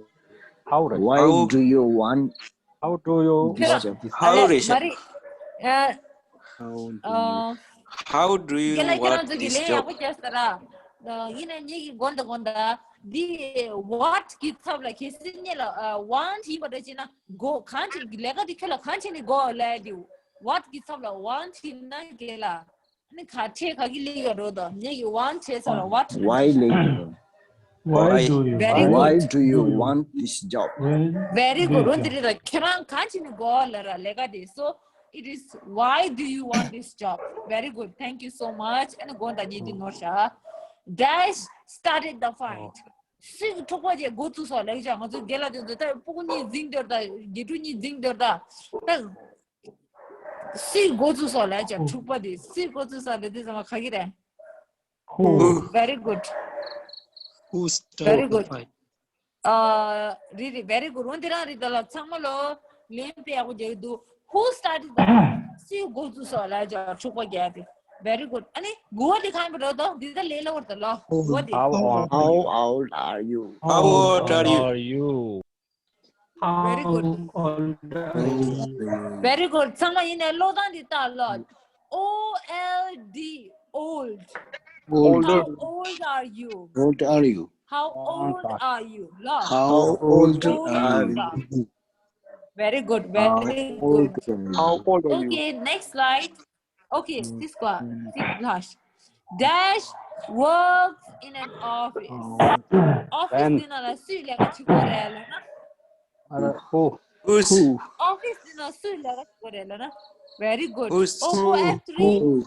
How do? Why How? Do you want How do you this want job? This? How ཨ་is མ་it? རེད། ཨ། How do you? ཨ། How do you རྒན་ལགས་ཁྱེད་རང་want ཚོ་གིས་this ལན་ཡག་job? པོ་བརྒྱབ་ས་ར། ཨ། ཡིན་ན་ངེད་ཀྱི་དགོངས་དག་དགོངས་དག་འདི་what གི་ཚབ་ལ་གལ་སྲིད་ངེད་ལ་ཨ། Want ཡིན་པ་འདྲ་བྱས་ན་དགོས། གང་བྱས་ནས་ལས་ཀ་འདི་ཁྱོད་ལ་གང་བྱས་ནས་དགོས་ལབ་ཡ་འདི། What གི་ཚབ་ལ་want ཡིན་ན་རྒན་ལགས། ཨ་ནི་ཁ་ཕྲལ་ག་གི་ལེགས་ཡོད་རོ་དང་ངེད་ཀྱི་want བྱས་ས་ལ་what རེད། Why ལེགས་ཡོད། Why do you Very why good. Why do you you- want this job? when Very they good. འོ་can- འདི་རེད་ད། ཁྱེད་རང་གང་བྱས་ནས་དགོས་ལབ་ར་ལས་ཀ་དེ། So it is why do you want this job? Very good. Thank you so much. ཨ་ནི་དགོངས་དག་ཉིད་དུ་ནོར་ཤག Dash started the fight. སུས་འཁྲུག་པ་དེ་འགོ་བཙུགས་སོང་ལབ་ཀྱང་ང་ཚོ་རྒན་ལགས་དེ་ཚོ་ད་སྤུ་གུ་གཉིས་འཛིང་འདོར་ད། དགེ་ཕྲུག་གཉིས་འཛིང་འདོར་ད། ད་སུས་འགོ་བཙུགས་སོང་ལབ་ཀྱང་འཁྲུག་པ་དེ་སུས་འགོ་བཙུགས་སོང་ལབ་དུས་ཙམ་པ་ག་གི་རེད། Who? Very good. Who Very started the good. fight? ཨ། རེད་རེད། Very good. འོ་འདི་རང་རེད་ད་ལ། ཚང་མ་ལོ་ལན་དཔེ་ཡག་པོ་རྒྱག་གི་འདུག Who started the fight? སུས་འགོ་བཙུགས་སོང་ལབ་ཀྱང་འཁྲུག་པ་རྒྱག་དེ། Very good. ཨ་ནི་དགུ་པ་དེ་གང་ཡིན་པ་རེད་དོ། འདི་ད་ལས་སླ་བོ་རེད་ད་ལོ། དགུ་པ་དེ། How old? How old are you? How old are you? Are you? Very good. How old are you? Very good. ཚང་མ་ཡིན་ནའི་ཀློག་སྟངས་འདི་ལྟ་ལོ། O L D, old. Older. How old are you? What are you? How old are you? ལོ། How old are you? Very good. Very good. How old are you? Okay, next slide. Okay, this one. This last. Dash works in an office. Office When? འདི་ནང་ལ་སུས་ལས་ཀ་བྱེད་ཀྱི་ཡོད་རེད་ལབ་ན། Uh, who? Who's Who? Office འདི་ནང་སུས་ལས་ཀ་བྱེད་ཀྱི་ཡོད་རེད་ལབ་ན། Very good. Who's- Oh, who F three? Who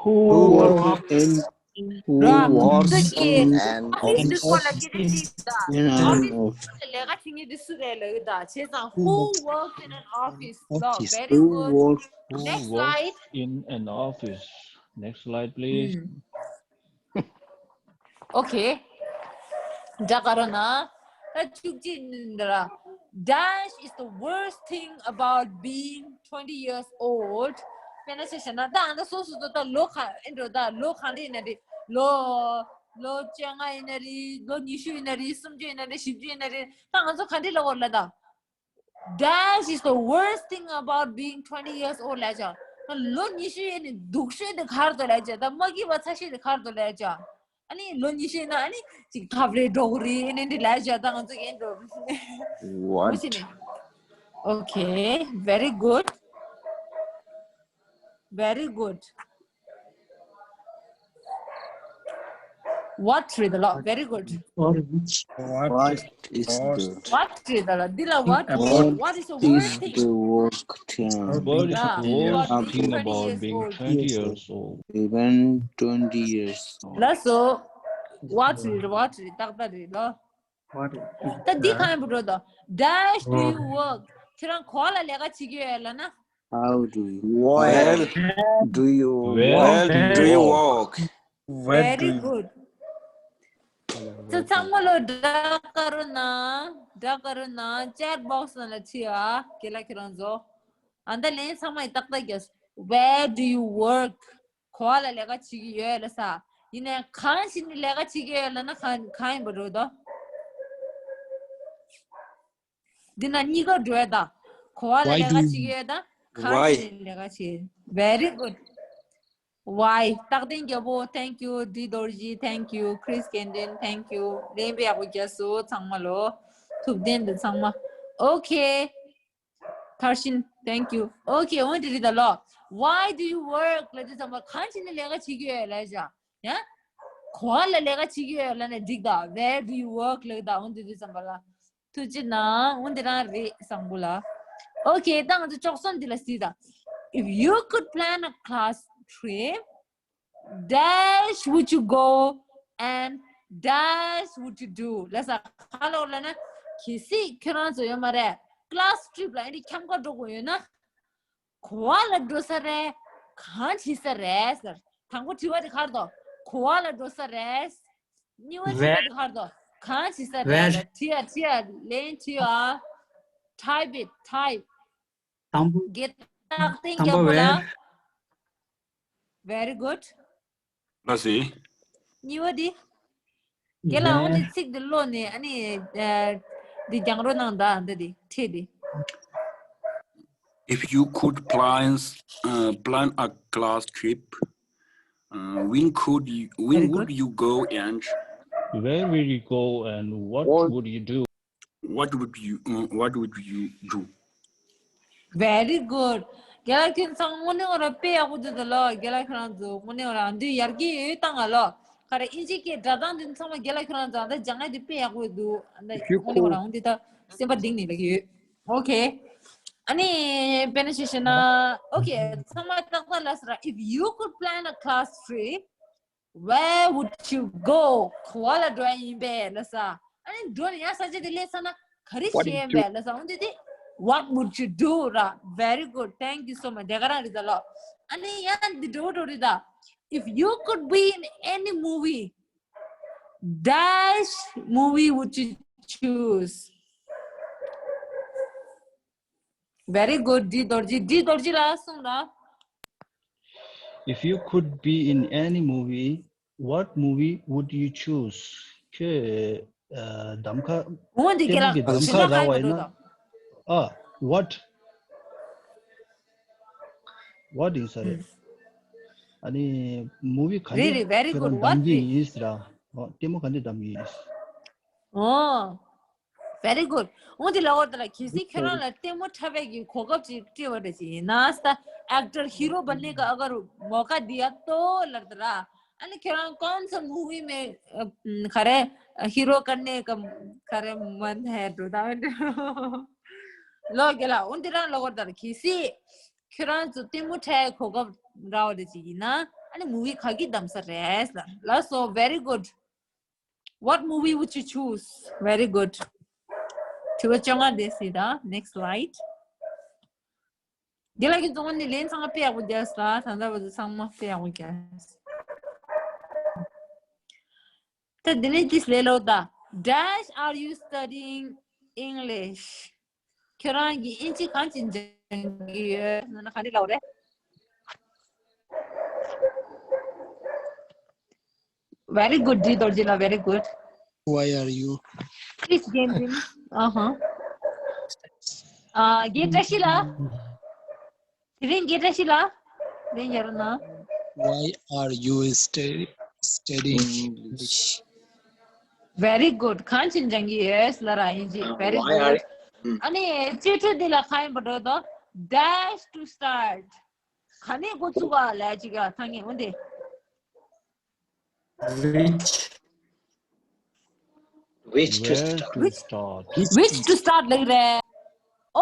Who who work work in who works Again. in And Office an du kola office kiri di da. in an Office office? lega chingi di su re le da. Che sang who works in an office? No, Office. Very Who good. works? Who Next works slide. In an office? Next slide, please. Hmm. Okay. ད་ག་རོ་ན། ད་བཅུ་གཅིག་ནི་འདི་ར། Dash is the worst thing about being twenty years old. དཔེར་ན་ཆ་བཞག་ན་ད་ཨ་ན་སོ་སོ་སོ་ད་ལོ་ག་ཨེ་འགྲོ་ད་ལོ་ག་འདྲ་ཡིན་ན་རེད། ལོ་ལོ་བཅོ་ལྔ་ཡིན་ན་རེད། ལོ་ཉི་ཤུ་ཡིན་ན་རེད། སུམ་ཅུ་ཡིན་ན་རེད། བཞི་བཅུ་ཡིན་ན་རེད། ད་ང་ཚོ་ག་འདྲ་ལབ་དགོས་ལབ་ད། Dash is the worst thing about being twenty years old ལབ་ཅག་ལོ་ཉི་ཤུ་ཡིན་ནི་སྡུག་ཤོས་དེ་ག་རེ་འདུག་ལབ་ཅག་ད་མ་སྐྱིད་པ་ཚ་ཤོས་དེ་ག་རེ་འདུག་ལབ་ཅག་ཨ་ནི་ལོ་ཉི་ཤུ་ཡིན་ན་ཨ་ནི་ཅིག་ཐབ་རེད་འགྲོ་གི་རེད་ཨ་ནི་འདི་ལབ་ཅག་ད་ང་ཚོ་ཡིན་འགྲོ། What? Okay, very good. Very good. What རེད་ལ། Very good. Or which What is what good? What རེད་ལ། འདི་ལ་what? What What is the is worst thing? The worst thing? What is Yeah, the worst about thing being about twenty years being old. twenty years old? Even twenty years old. ལགས་སོ། What རེད། What རེད། ཏག་ཏག་རེད་ལ། what is ད་འདི་གང་ཡིན་པ་འགྲོ་དང་། Dash do you work? ཁྱེད་རང་ག་བ་ལ་ལས་ཀ་བྱེད་ཀྱི་ཡོད་ལབ་ན། How do you? Where do you? Where do you do you work? Work? Where Very do you good. ཚང་མ་ལོ་ཌག་ཀ་རུ་ན། ཌག་ཀ་རུ་ན་chat box ནང་ལ་ཁྲིད་ཨ། རྒན་ལགས་ཁྱེད་རང་ཚོ། ཨ་ད་ལན་ཚང་མ་ཡི་ཏག་ཏག་རྒྱབ། Where do you work? ག་བ་ལ་ལས་ཀ་བྱེད་ཀྱི་ཡོད་ལབ་ས། ཡིན་ནའི་གང་བྱས་ནས་ལས་ཀ་བྱེད་ཀྱི་ཡོད་ལབ་ན་གང་གང་ཡིན་པ་འགྲོ་དོ། འདི་ན་གཉིས་ཀ་འགྲོ་ཡ་ད། ག་བ་ལ་ལས་ཀ་བྱེད་ཀྱི་ཡོད་ད། གང་བྱས་ནས་ལས་ཀ་བྱེད། Very good. Why? རྟག་བརྟན་རྒྱལ་པོ། Thank you. D Dorji, thank you. Chris Kendin, thank you. ལན་པའི་ཡག་པོ་རྒྱབ་སོང་ཚང་མ་ལོ། ཐུབ་བསྟན་འདི་ཚང་མ། Okay. ཐར་ཤིན། Thank you. Okay. འོན་ཏེ་རི་ད་ལོ། Why do you work? ལབ་དུས་ཚང་མ་གང་བྱས་ནས་ལས་ཀ་བྱེད་ཀྱི་ཡོད་ལབ་བྱ། ཡ། ག་བ་ལ་ལས་ཀ་བྱེད་ཀྱི་ཡོད་ལབ་ན་འགྲིག་ད། Where do you work? ལབ་ད། འོན་ཏེ་རི་ཚང་མ་ལ། ཐུགས་རྗེ་གནང་། འོ་འདི་རང་རེད་བཟང་པོ་ལ། Okay. ད་ང་ཚོ་ཅོག་གསུམ་འདི་ལ་གཟིགས་དང་། If you could plan a class trip, dash would you go and dash would you do? ལ་ས་ཧ་ལོ་ལ་ན་གལ་སྲིད་ཁྱོད་རང་ཚོ་ཡོད་མ་རེད། Class trip ལ་ཨེ་འདྲ་ཁྱམས་ཁ་འགྲོ་དགོས་ཡོད་ན། ག་བ་ལ་འགྲོ་ས་རེད། གང་བྱེད་ས་རེད་ཟེར། དང་པོ་དྲི་བ་དེ་ག་རེ་འདུག་ག་བ་ལ་འགྲོ་ས་རེད། གཉིས་པ་དྲི་བ་དེ་ག་རེ་འདུག་གང་བྱེད་ས་རེད། དྲི་ཡ་དྲི་ཡ་ལན་དྲི་ཡ། Type it, type. དང་པོ། རྒན་རྟག་བརྟན་རྒྱལ་པོ་ལ། Very good. ལ་སི། གཉིས་པ་དེ། རྒན་ལགས་འོ་དེ་ཚིག་དེ་ཀློག་ནས་ཨ་ནི་འདི་རྒྱང་རོ་གནང་ད་འདི་དེ་ཁྲིད་དེ། If you could plan, uh, plan a class trip, uh, when could you, when would you go and where will you go and what would you do? What would you, uh, what would you do? Very good. རྒན་ལགས་ཁྱོད་ཚང་དངོས་གནས་ཁོ་རང་དཔེ་ཡག་པོ་འདུག་ད་ལོ། རྒན་ལགས་ཁྱོད་རང་ཚོ་དངོས་གནས་ཁོ་རང་འདི་ཡར་རྒྱས་ཡོད་བཏང་ང་ལོ། ག་རེ་ཨིན་ཇི་སྐད་སྒྲ་གདངས་འདི་ཚང་མ་རྒན་ལགས་ཁྱོད་རང་ཚོ་ཨ་ད་སྦྱང་ཡ་འདི་དཔེ་ཡག་པོ་འདུག་ཨ་ད་དངོས་གནས་ཁོ་རང་འདི་ད་སེམས་པ་གཏིང་ནས་ལ་ཡོད། Okay. ཨ་ནི་དཔེར་ན་ཞུ་ཞུ་ན། Okay. ཚང་མ་ཏག་ཏག་ལ་ཟེར། If you could plan a class trip, where would you go? ག་བ་ལ་འགྲོ་ཡ་ཡིན་པས་ལ་ས། ཨ་ནི་འགྲོ་ནས་ཡང་ས་ཆ་དེ་སླེབས་ཚར་ན་ག་རེ་བྱེད་ཡིན་པས་ལ་ས། འོན་ཏེ་དེ། What would you do ར། Very good. Thank you so much. དེ་ག་རང་རེད་ད་ལོ། ཨ་ནི་ཡང་འདི་འགྲོ་འགྲོ་རེད་ད། If you could be in any movie, dash movie would you choose? Very good. D Dorji. D Dorji ལ་གསུངས་ལ། If you could be in any movie, what movie would you choose? ཁྱོད་གདམ་ཁ། འོན་ཏེ་རྒན་ལགས་གདམ་ཁ་རག་པ་ཡིན་ན། ཨ། What? What is that? ཨ་ནི་movie ག་འདྲ་རེད་རེད། Very good. What གདམ་གྱི་ཡིན་ཟེར། ལྟད་མོ་ག་འདྲ་གདམ་གྱི་ཡིན། ཨོ། Very good. འོན་ཏེ་ལ་འོ་ད་ལ་གལ་སྲིད་ཁྱོད་རང་ལ་ལྟད་མོ་འཁྲབ་པའི་གི་གོ་སྐབས་ཅིག་སྤྲད་པ་རེད་ཅིག་ཡིན་ན་ས། Actor hero बनने का अगर मौका दिया तो ལབ་ད་ར། ཨ་ནི་ཁྱོད་རང་कौन सा मूवी में ག་རེ་हीरो करने का ག་རེ मन है འགྲོ་ད། ལོ་རྒན་ལགས་འོན་ཏེ་རང་ལ་འོ་ད་ལ་གལ་སྲིད། ཁྱོད་རང་ཚོ་ལྟད་མོ་འཁྲབ་གོ་སྐབས་རག་པ་དེ་ཅིག་ཡིན་ན་ཨ་ནི་movie་ག་གི་གདམ་ས་རེད་ལ། ལགས་སོ། Very good. What movie would you choose? Very good. དྲི་བ་བཅོ་ལྔ་དེ་སྲིད་ད། Next slide. དེ་ལ་གི་རྫོང་ནི་ལན་ཚང་མ་དཔེ་ཡག་པོ་རྒྱག་ས། ད་ལྟ་བར་དུ་ཚང་མ་དཔེ་ཡག་པོ་རྒྱག་ས། ད་འདི་ནས་ཅིག་ལས་ལོ་ད། Dash, are you studying English? ཁྱོད་རང་གིས་ཨིན་ཇི་གང་ཅི་སྦྱང་གི་ཡོད་ན་ག་འདྲ་ལབ་རེད། Very good. འདི་རྡོ་རྗེ་ལགས། Very good. Why are you? Please game in. Uh-huh. ཨ། རྒན་བཀྲ་ཤིས་ལགས། དེ་རིང་རྒན་བཀྲ་ཤིས་ལགས། ལན་རྒྱག་རོགས་གནང་། Why are you study- studying English? Very good. གང་ཅི་སྦྱང་གི་ཡོད་ལབ་ར་ཨིན་ཇི། Very good. ཨ་ནི་བཅུ་དྲུག་འདི་ལ་གང་ཡིན་པ་འགྲོ་དོ། Dash to start. ག་ནས་འགོ་བཙུགས་ག་ལབ་ཅིག་ག་ཐང་ངེ་འོན་ཏེ། Which? Which to start? Where to start? Which to start ལབ་རེད།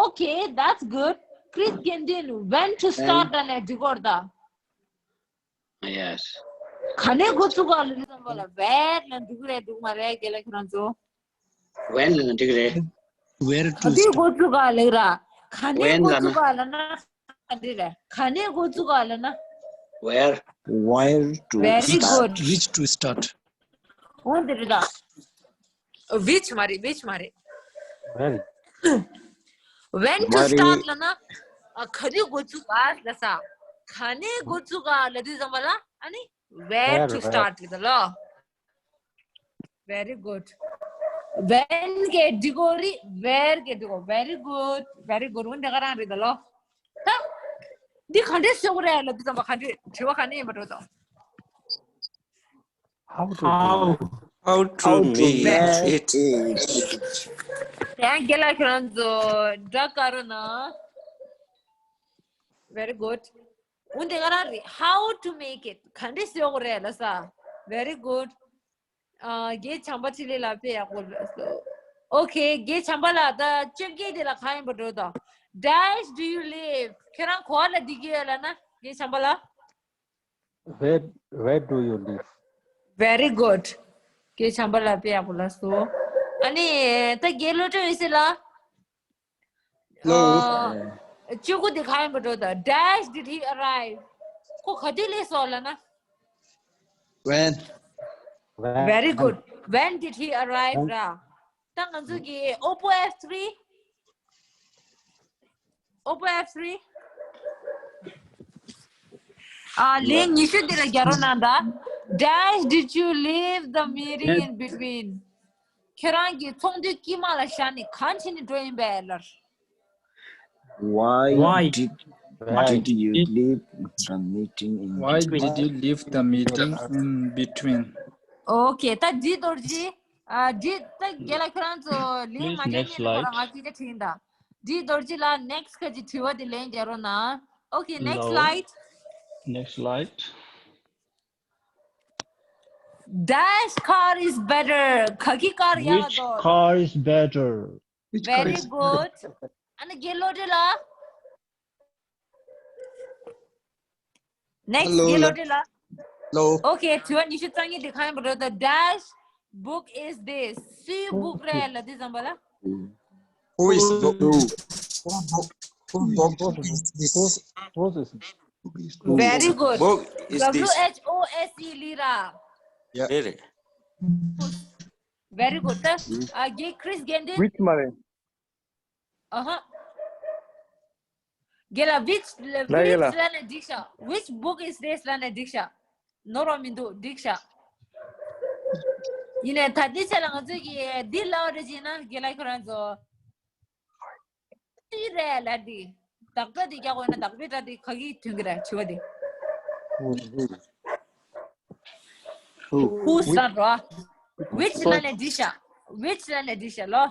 Okay, that's good. Chris དགེ་འདུན། When to start ལབ་ནས་འགྲིག་གོ་ར་ད། Yes. ག་ནས་འགོ་བཙུགས་ག་ལབ་དུས་ཙམ་པ་ལ་Where ལབ་འགྲིག་རེད་འགྲིག་མ་རེད། རྒན་ལགས་ཁྱེད་རང་ཚོ། When ལབ་ན་འགྲིག་རེད། Where to start? ག་དུས་འགོ་བཙུགས་ག་ལབ་ར། ག་ནས་འགོ་བཙུགས་ག་ལབ་ན་ག་འདྲ་རེད། ག་ནས་འགོ་བཙུགས་ག་ལབ་ན། Where? Where to start? Very good. Which to start? འོ་འདི་རེད་ད། Which མ་རེད། Which མ་རེད། When to start ལབ་ན། ཨ། ག་དུས་འགོ་བཙུགས་ག་ལབ་ས། ག་ནས་འགོ་བཙུགས་ག་ལབ་དུས་ཙམ་པ་ལ་ཨ་ནི་Where to start རེད་ད་ལོ། Very good. When གི་འགྲིག་གོ་རེད། Where གི་འགྲིག་གོ། Very good. Very good. འོ་འདི་ག་རང་རེད་ད་ལོ། ད། འདི་ག་འདྲས་ཤོག་རེད་ལབ་དུས་ཙམ་པ་ག་འདྲས་དྲི་བ་ག་ནས་ཡིན་པ་འགྲོ་དང་། How to do it? How to make it? དེ་ཡང་རྒན་ལགས་ཁྱེད་རང་ཚོ་འདྲ་ག་ར་ན། Very good. འོ་འདི་ག་རང་རེད། How to make it? ག་འདྲས་ཤོག་རེད་ལབ་ས། Very good. ཨ། རྒན་བྱམས་པ་འཕྲིན་ལས་ལགས་དཔེ་ཡག་པོ་རེད། Okay, རྒན་བྱམས་པ་ལགས། ད་བཅོ་བརྒྱད་དེ་ལ་གང་ཡིན་པ་འགྲོ་དང་། Dash do you live? ཁྱེད་རང་ག་པར་ལ་བསྡད་ཀྱི་ཡོད་ལབ་ན། རྒན་བྱམས་པ་ལགས། Where, where do you live? Very good. རྒན་བྱམས་པ་ལགས་དཔེ་ཡག་པོ་ལབ་སོང་། ཨ་ནི་ད་རྒན་བློ་གྲོས་འོད་ཟེར་ལགས། Hello. ཨ། བཅུ་དགུ་དེ་གང་ཡིན་པ་འགྲོ་དང་། Dash did he arrive? ཁོ་ག་དུས་སླེབས་སོང་ལབ་ན། When? Very good. When did he arrive ར། ད་ང་ཚོ་གི་Oppo F three། Oppo F three། ཨ། ལན་ཉི་ཤུ་འདི་ལ་རྒྱག་རོགས་གནང་ད། Dash did you leave the meeting in between? ཁྱེད་རང་གིས་ཚོགས་འདུའི་དཀྱིལ་མ་ལ་བཞག་ནས་གང་བྱས་ནས་འགྲོ་ཡིན་པས་ལབ། Why did, why did you leave the meeting in between? Why did you leave the meeting in between? Okay, ད་འདི་རྡོ་རྗེ། ཨ། འདི་ད་རྒན་ལགས་ཁྱེད་རང་ཚོ་ལན་མ་རྒྱག་མཁན་ནི་ཁོ་རང་ང་ཅིག་ད་དྲིས་ད། འདི་རྡོ་རྗེ་ལགས། Next ཁ་ཅིག་དྲི་བ་དེ་ལན་རྒྱག་རོགས་གནང་། Okay, next slide. Next slide. Dash car is better? ག་གི་car ཡག་དོ། Which car is better? Very good. ཨ་ནི་རྒན་བློ་གྲོས་ལགས། Next རྒན་བློ་གྲོས་ལགས། Hello. Okay, དྲི་བ་ཉི་ཤུ་རྩ་གཉིས་དེ་གང་ཡིན་པ་འགྲོ་དང་། Dash book is this? སུའི་book རེད་ལབ་དུས་ཙམ་པ་ལ། Who is book? Who book? Who book is this? Whose is? Very good. Book is this? W H O S E ལབ་ར། རེད་རེད། Very good. ད་ཨ་རྒན་Chris རྒན་དེ། Which མ་རེད། ཨ་ཧ། རྒན་ལགས། Which ལབ་ན་འགྲིག་ཤག Which book is this ལབ་ན་འགྲིག་ཤག་ནོར་བ་མི་འདུག་འགྲིག་ཤག་ཡིན་ནའི་ད་ལྟའི་ཆ་ལ་ང་ཚོས་ཀྱིས་འདི་ལབ་རེད་ཅེ་ན། རྒན་ལགས་ཁྱོད་རང་ཚོ། སུའི་རེད་ལབ་དེ། བདག་སྒྲ་དེ་རྒྱག་དགོས་ན་བདག་པོའི་སྒྲ་དེ་ག་གི་དོན་གྱི་རེད་དྲི་བ་དེ། Who? Whose ལབ་རོ། Which ལབ་ནས་འགྲིག་ཤག Which ལབ་ནས་འགྲིག་ཤག་ལོ།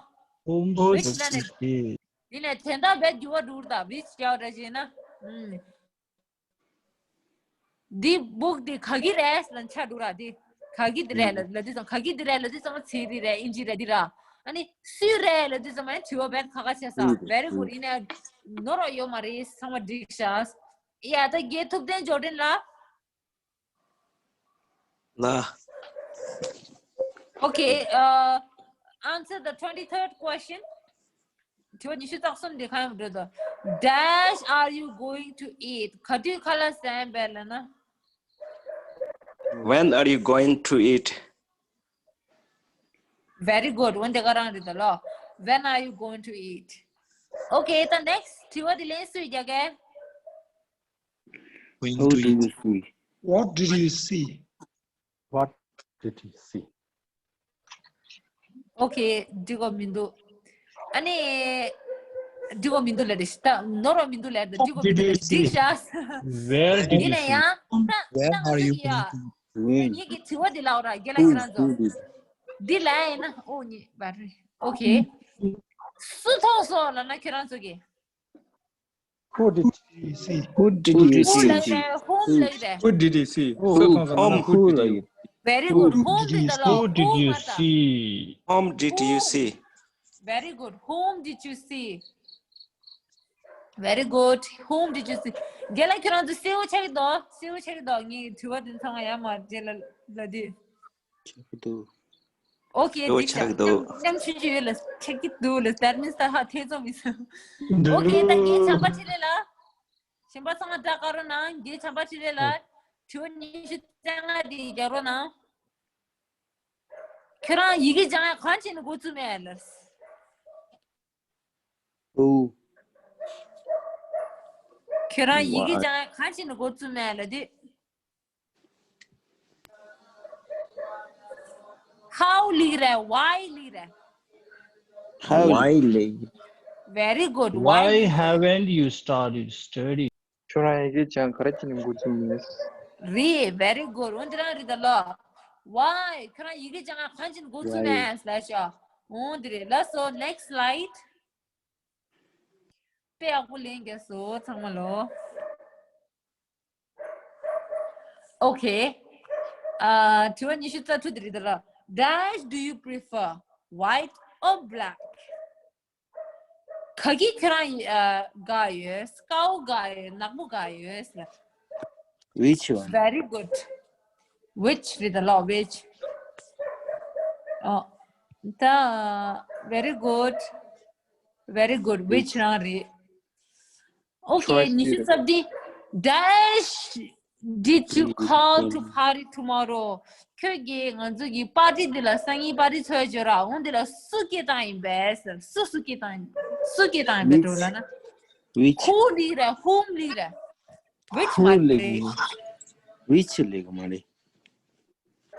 Whose? Which ལབ་ནས། ཡིན་ནའི་དོན་དག་རྦད་འགྱུར་བ་འགྲོ་གི་རེད་ད། Which རྒྱག་རེད་ཅེ་ན། ཨུམ། འདི་book འདི་ག་གི་རེད་ལབ་ཆགས་འགྲོ་ར་འདི། ག་གི་འདི་རེད་ལབ་ལབ་དུས་ཙམ། ག་གི་འདི་རེད་ལབ་དུས་ཙམ་ཚིག་འདི་རེད། ཨིན་ཇི་རེད་འདི་ར། ཨ་ ཨ་ནི་སུ་རེད་ལབ་དུས་ཙམ་པ་དྲི་བ་དཔེ་ཁག་ཁག་ཆགས་ས། Very good. ཡིན་ནའི་ནོར་བ་ཡོད་མ་རེད། ཚང་མ་འགྲིག་ཤག་ཡ་ད་རྒན་ཐུབ་བསྟན་འབྱོར་འཕྲིན་ལགས། ལ། Okay, uh, answer the twenty-third question. དྲི་བ་ཉི་ཤུ་རྩ་གསུམ་འདི་གང་ཡང་འགྲོ་དོ། Dash are you going to eat? ག་དུས་ཁ་ལག་ཟ་ཡིན་པས་ལབ་ན། When are you going to eat? Very good. འོན་ཏེ་ག་རང་རེད་ད་ལོ། When are you going to eat? Okay, the next དྲི་བ་འདི་ལན་སུས་རྒྱག་གས། When Who do do you you see? What did you see? What did you see? Okay, འགྲིག་གོ་མི་འདུག་ཨ་ནི་འགྲིག་གོ་མི་འདུག་ལབ་རེད་ཤི་ད། ནོར་བ་མི་འདུག་ལབ་རེད། འགྲིག་གོ་མི་འདུག་ལབ་རེད། འགྲིག་ཤག Where did ཡིན་you ན་see? ཡང་ད་ད་Where ང་are ཚོ་you གི་ཡ། going to? When? ངེད་ཀྱི་དྲི་བ་འདི་ལབ་ར་རྒན་ལགས་ཁྱེད་རང་ཚོ། འདི་ལབ་ཡིན་ན་ཨོ་ཉི་བ་རེད། Okay. སུ་མཐོང་སོང་ལབ་ན་ཁྱེད་རང་ཚོ་གི། Who did You see. Who did Who you ལབ་see? རེད། Whom ལབ་རེད། Who did you see? Who? Whom? Whom? Who are you? Very good. Whom Did རེད་you ད་see? ལོ། Who did Whom you ཨ་ད། See? Whom did you see? Very good. Whom did you see? Very good. Whom did you see? རྒན་ལགས་ཁྱེད་རང་ཚོ་སེའུ་ཆགས་ཀྱི་འདུག་སེའུ་ཆགས་ཀྱི་འདུག་ངའི་དྲི་བ་འདི་ཚང་མ་ཡར་མར་རྗེས་ལ་ལ་དུས། ཆགས་ཀྱི་འདུག Okay. སེའུ་འགྲིག་ཆགས་ཤག་འདུག་ཉམ་ཆུང་ཆུང་ཡོད་ལ་ཆགས་ཀྱི་འདུག་ལ། That means ད་ཧ་ཐེ་ཚོམ་མི་སོང་། Okay. ད་རྒན་བྱམས་པ་འཕྲིན་ལས་ལགས། གཞན་པ་ཚང་མ་བསྒྲགས་ག་རོགས་གནང་། རྒན་བྱམས་པ་འཕྲིན་ལས་ལགས། དྲི་བ་ཉི་ཤུ་རྩ་ལྔ་འདི་རྒྱག་རོགས་གནང་། ཁྱོད་རང་ཡི་གེ་སྦྱང་ཡ་གང་བྱས་ནས་འགོ་བཙུགས་མེད་ལ། Who? ཁྱོད་རང་ཡི་གེ་སྦྱང་ཡ་གང་བྱས་ནས་འགོ་བཙུགས་མེད་ལ་དེ། How ལབ་རེད། Why ལབ་རེད། How? Why late? Very good. Why haven't you started studying? ཁྱོད་རང་ཡི་གེ་སྦྱང་ག་རེ་བྱས་ནས་འགོ་བཙུགས་མེད། རེད། Very good. འོན་ཏེ་རང་རེད་ད་ལོ། Why ཁྱོད་རང་ཡི་གེ་སྦྱང་ག་གང་བྱས་ནས་འགོ་བཙུགས་མེད་ལབ་ཤག་འོན་ཏེ་རེད་ལགས་སོ། Next slide. དཔེ་ཡག་པོ་ལན་རྒྱག་སོང་ཚང་མ་ལོ། Okay. ཨ། དྲི་བ་ཉི་ཤུ་རྩ་དྲུག་དེ་རེད་ད་ལོ། Dash do you prefer, white or black? ག་གི་ཁྱོད་རང་ཨ་དགའ་ཡོད། དཀར་པོ་དགའ་ཡོད། ནག་པོ་དགའ་ཡོད་ཟེར། Which one? Very good. Which རེད་ད་ལོ། Which. ཨོ། ད། Very good. Very good. Which རང་རེད། Okay. ཉི་ཤུ་རྩ་བདུན། Dash did you call to party tomorrow? ཁྱོད་ཀྱིས་ང་ཚོ་གི་པར་ཊི་འདི་ལ་སང་ཉིན་པར་ཊི་འཚོགས་ཡོད་ར། འོ་འདི་ལ་སུ་སྐད་བཏང་ཡིན་པས་ཟེར། སུ་སུ་སྐད་བཏང་ཡིན། སུ་སྐད་བཏང་ཡིན་པས་འགྲོ་ལ་ན། Which? Who ལབ་ར། Whom ལབ་ར། Which Who མ་ལབ་རེད། གི། Which ལབ་གི་མ་རེད།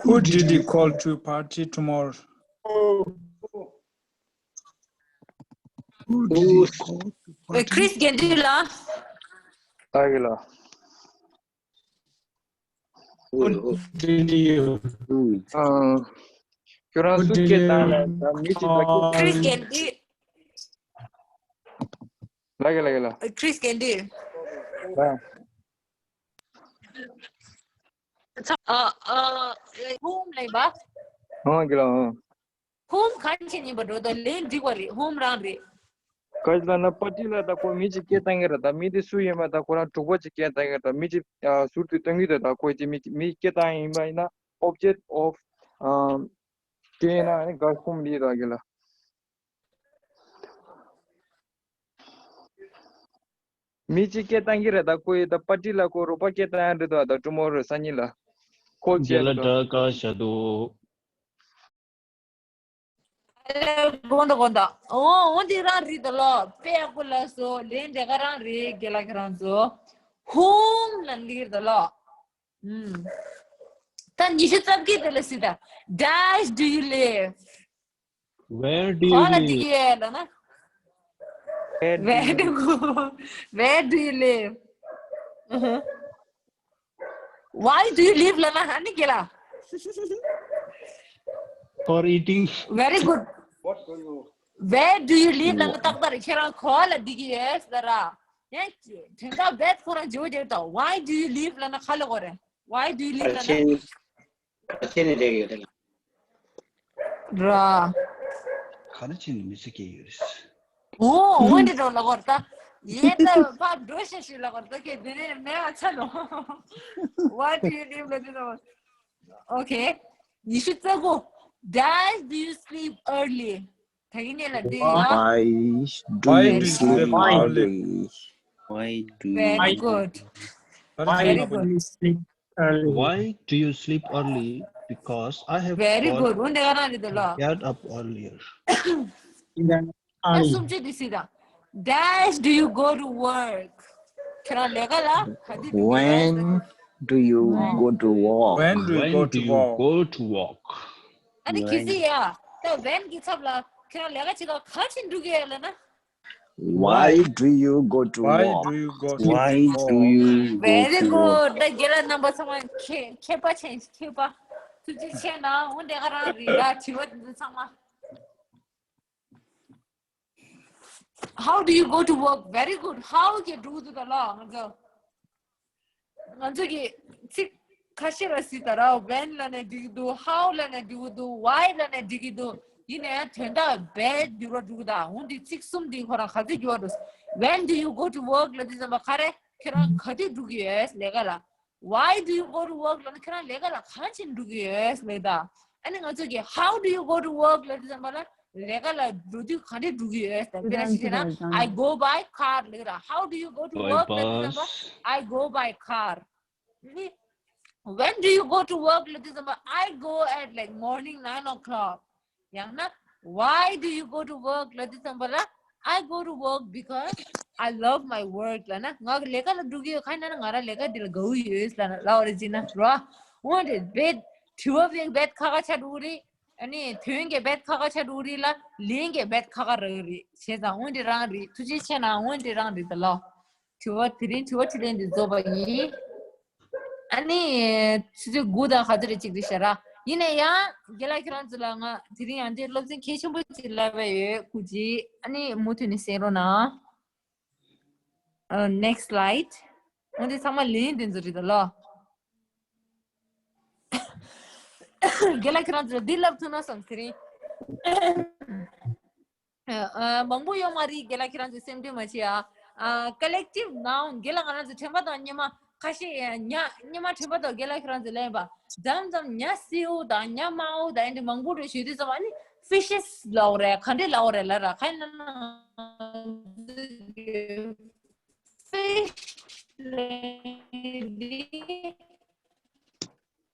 Who did you call to party tomorrow? Who did you call to ཨེ། party? Chris དགེ་འདུན་ལགས། ལགས་ཀྱི་ལགས། Who? Who? Did you? Who? ཨང་། ཁྱོད་རང་སུ་སྐད་བཏང་ལ་ད་མི་གཅིག་ལ་སྐད། Chris དགེ་འདུན། ལགས་ཀྱི་ལགས་ཀྱི་ལགས། ཨེ། Chris དགེ་འདུན། ལགས། ཨ་ཨ། Whom ལབ་པ། ཨང་ཀྱི་ལགས་ཨང་། Whom གང་བྱས་ནས་ཡིན་པ་འགྲོ་དོ། ལན་འགྲིག་པ་རེད། Whom རང་རེད། ག་ཅི་ལབ་ན་པར་ཊི་ལ་ད་ཁོ་མི་གཅིག་སྐད་བཏང་གི་རེད། ད་མི་དེ་སུ་ཡིན་མ་ད་ཁོ་རང་དྲུག་པ་གཅིག་སྐད་བཏང་གི་རེད། ད་མི་གཅིག་ཨ་ཟུར་དུ་གཏོང་གི་རེད། ད་ཁོ་གཅིག་མི་མི་སྐད་བཏང་ཡིན་པ་ཡིན་ན་object of ཨམ་དེ་ཡིན་ན་ཨ་ནི་ག་Whom ལབ་ཡོད་ད་གི་ལགས། མི་གཅིག་སྐད་བཏང་གི་རེད། ད་ཁོ་ཡི་ད་པར་ཊི་ལ་ཁོ་རོགས་པ་སྐད་བཏང་ཡ་རེད་ད། ད་tomorrow སང་ཉིན་ལ་ཁོ་རྗེས་ལ་བྱས་ད། དགྲ་དགའ་བྱ་འདུག་དགོངས་དག་དགོངས་དག་འོ་འོ་འདི་རང་རེད་ད་ལོ། དཔེ་ཡག་པོ་ལབ་སོང་། ལན་དེ་ག་རང་རེད། རྒན་ལགས་ཁྱེད་རང་ཚོ། Whom ལབ་ཀྱི་རེད་ད་ལོ། ཨུམ། ད་ཉི་ཤུ་རྩ་བརྒྱད་དེ་ལ་སྲིད་ད། Dash do you live? Where do you ག་ལ་འདི་live? གི་ལ་ན། Where do you Where do you live? Uh-huh. Why do you live ལབ་ན་ཨ་ནི་གི་ལ། For eating. Very good. Where do you live ལབ་ན་ཏག་ཏག་རེད། ཁྱེད་རང་ག་ལ་འདི་གི་ཡོད་ཟེར་ར། ཡང་དྲན་ག་བེད་ཁོ་རང་ཇོ་ཇོ་དང་Why do you live ལབ་ན་ག་ལ་གོ་རེད། Why do you live ལབ་ན། ཁྱེད་ནི་ཁྱེད་ནི་ལེགས་ཡོད་དེ་ལ། ར། ག་རེ་བྱས་ནས་མི་ཚེ་སྐྱེལ་ཡོད་རེད། ཨོ་འོ་འདི་འགྲོ་ལ་གོར་ད། ཡེ་ད་ཕར་འགྲོ་ཤེས་ཤེས་ལ་གོར་ད་ཁྱེད་འདི་ནས་མེད་ཨ་ཆ་ནོ། What do you do? Okay. ཉི་ཤུ་རྩ་དགུ. Dash do you sleep early? ད་ཡིན་ནས་ལ་འདི་ཡིན་ན། Why do Why you do you sleep sleep early? early? Why do you Very good. Why Very do good. you sleep early? Why do you sleep early? Because I have Very got good. འོ་འདི་ག་རང་རེད་ལ། Get up earlier. ཨ་early. སུམ་ཅུ་དེ་སྲིད་དང་། Dash do you go to work? ཁྱེད་རང་ལས་ཀ་ལ་ག་དུས་འགྲོ་གི་ཡོད། When do you go to work? When do you When go do to you work? go to work? ཨ་ནི་གལ་སྲིད་ཡ། ད་when གི་ཚབ་ལ་ཁྱེད་རང་ལས་ཀ་བྱེད་ག་ག་ཕྱིན་འགྲོ་གི་ཡོད་ལ་ན། Why do you go to Why work? do you go to Why work? do you go Very to work? Good. ད་རྒན་ལགས་རྣམ་པ་ཚང་མ་མཁས་མཁས་པ་ཆེན་མཁས་པ། ཐུགས་རྗེ་ཆེ་གནང་། འོ་འདི་ག་རང་རེད་ལ་དྲི་བ་འདི་ཚོ་ཚང་མ། How do you go to work? Very good. How གི་འགྲོ་གི་འདུག་ད་ལོ་ང་ཚོ། ང་ཚོ་གི་ཚིག་ཁ་ཤས་ལ་སྲིད་ད་ར། When ལ་ནས་འགྲིག་གི་འདུག How ལ་ནས་འགྲིག་གི་འདུག Why ལ་ནས་འགྲིག་གི་འདུག་ཡིན་ནའི་དོན་དག་རྦད་འགྱུར་བ་འགྲོ་གི་འདུག་འོ་འདི་ཚིག་གསུམ་འདི་ཁོ་རང་ག་ཚོད་འགྱུར་བ་འགྲོ། When do you go to work ལ་འདི་ཙམ་པ་ག་རེ་ཁྱེད་རང་ག་དུས་འགྲོ་གི་ཡོད་ལས་ཀ་ལ། Why do you go to work ལབ་ན་ཁྱེད་རང་ལས་ཀ་ལ་གང་བྱེད་འགྲོ་གི་ཡོད་ལབ་ད། ཨ་ནི་ང་ཚོ་གི་How do you go to work ལབ་དུས་ཙམ་པ་ལ་ལས་ཀ་ལ་འགྲོ་དུས་ག་འདྲས་འགྲོ་གི་ཡོད་ལབ་ད། དཔེར་ན་ཞིག་བྱས་ན་I go by car ལབ་ར། How do you go to By work ལབ་དུས་ཙམ་པ་bus. I go by car. When do you go to work ལབ་དུས་ཙམ་པ་I go at like morning nine o'clock. ཡང་ན། Why do you go to work ལབ་དུས་ཙམ་པ་ལ། I go to work because I love my work ལབ་ན། ང་གི་ལས་ཀ་ལ་འགྲོ་གི་ཡོད། གང་ཡིན་ན་ང་རང་ལས་ཀ་འདི་ལ་དགའ་བོ་ཡོད་ལབ་ན་ལབ་པ་རེད་ཅེ་ན་ར། འོ་རེད། རྦད་དྲི་བ་རྦད་ཁག་ཁག་ཆགས་འགྲོ་གི་རེད། ཨ་ནི་དོན་གྱི་རྦད་ཁག་ཁག་ཆགས་འགྲོ་གི་རེད་ལ། ལན་གྱི་རྦད་ཁག་ཁག་རག་གི་རེད། བྱས་ཙང་འོ་འདི་རང་རེད། ཐུགས་རྗེ་ཆེ་གནང་། འོ་འདི་རང་རེད་ད་ལོ། དྲི་བ་དེ་རིང་དྲི་བ་དྲིས་ལན་འདི་རྫོགས་པ་ཡིན། ཨ་ནི་ཆུ་ཚོད་དགུ་དང་ག་ཚོད་རེ་གཅིག་རེད་ཤག་ར། ཡིན་ན་ཡང་རྒན་ལགས་ཁྱེད་རང་ཚོ་ལ་ང་དེ་རིང་ཡང་འདྲའི་སློབ་ཚན་གལ་ཆེན་པོ་ཅིག་བསླབས་པ་ཡོད། སྐུ་མཁྱེན། ཨ་ནི་མུ་མཐུད་ནས་གསན་རོགས་གནང་། ཨ། Next slide. འོན་ཏེ་ཚང་མ་ལན་དེ་ཚོ་རེད་ད་ལོ། རྒན་ལགས་ཁྱེད་རང་ཚོ་འདི་བསླབ་ཐུབ་ན་བསམ། དེ་རིང་ཨ། མང་པོ་ཡོད་མ་རེད། རྒན་ལགས་ཁྱེད་རང་ཚོས་སེམས་ཁྲལ་མ་བྱེད་ཨ། ཨ། Collective noun རྒན་ལགས་ང་རང་ཚོ་དྲན་པ་དང་སྙེ་མ་ཁ་ཤས་ཉ་སྙེ་མ་དྲན་པ་དང་རྒན་ལགས་ཁྱེད་རང་ཚོས་ལེན་པ། མཚམས་མཚམས་ཉ་སེའུ་དང་ཉ་དམར་པོ་དང་ཨེ་འདྲ་མང་པོ་རེ་ཞུ་དུས་ཙམ་པ་ནི་fishes ལབ་རེད། ག་འདྲས་ལབ་རེད་ལབ་ར། ག་ཡིན་ན་fish ལབ་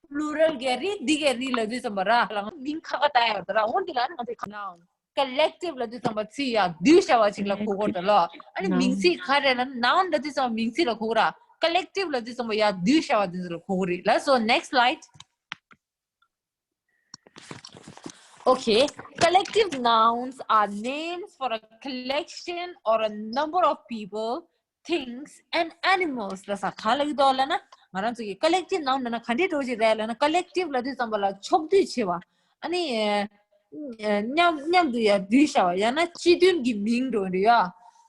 དུས་plural ག་རེ་འདི་ག་རེ་ལབ་དུས་ཙམ་པ་ར་ལ་མིང་ཁ་ཁ་བཏགས་ཡོད་ར། འོ་འདི་ལ་ནི་ང་ཚོས་noun collective ལབ་དུས་ཙམ་པ་ཚིག་ཡ་བསྡུས་བྱ་བ་ཅིག་ལ་གོ་དགོས་རེད་ལ། ཨ་ནི་མིང་ཚིག་ག་རེ་ལ་noun ལབ་དུས་ཙམ་པ་མིང་ཚིག་ལ་གོ་དགོས་ར། Collective ལབ་དུས་ཙམ་པ་ཡ་བསྡུས་བྱ་བ་དེ་ཚོ་ལ་གོ་དགོས་རེད་ལ། So next slide. Okay, collective nouns are names for a collection or a number of people, things and animals. ལ་ས་ག་ལ་གི་དོ་ལ་ན་ང་རང་ཚོ་གི་collective noun ལ་ན་ག་འདྲས་འགྲོ་ཅིག་རེད་ལ་ན། collective ལབ་དུས་ཙམ་པ་ལ་ཕྱོགས་བསྡུས་བྱེད་པ། ཨ་ནི་མཉམ་མཉམ་དུ་ཡ་བསྡུས་བྱ་བ། ཡང་ན་སྤྱི་མཐུན་གྱི་མིང་འགྲོ་འདྲ་ཡ།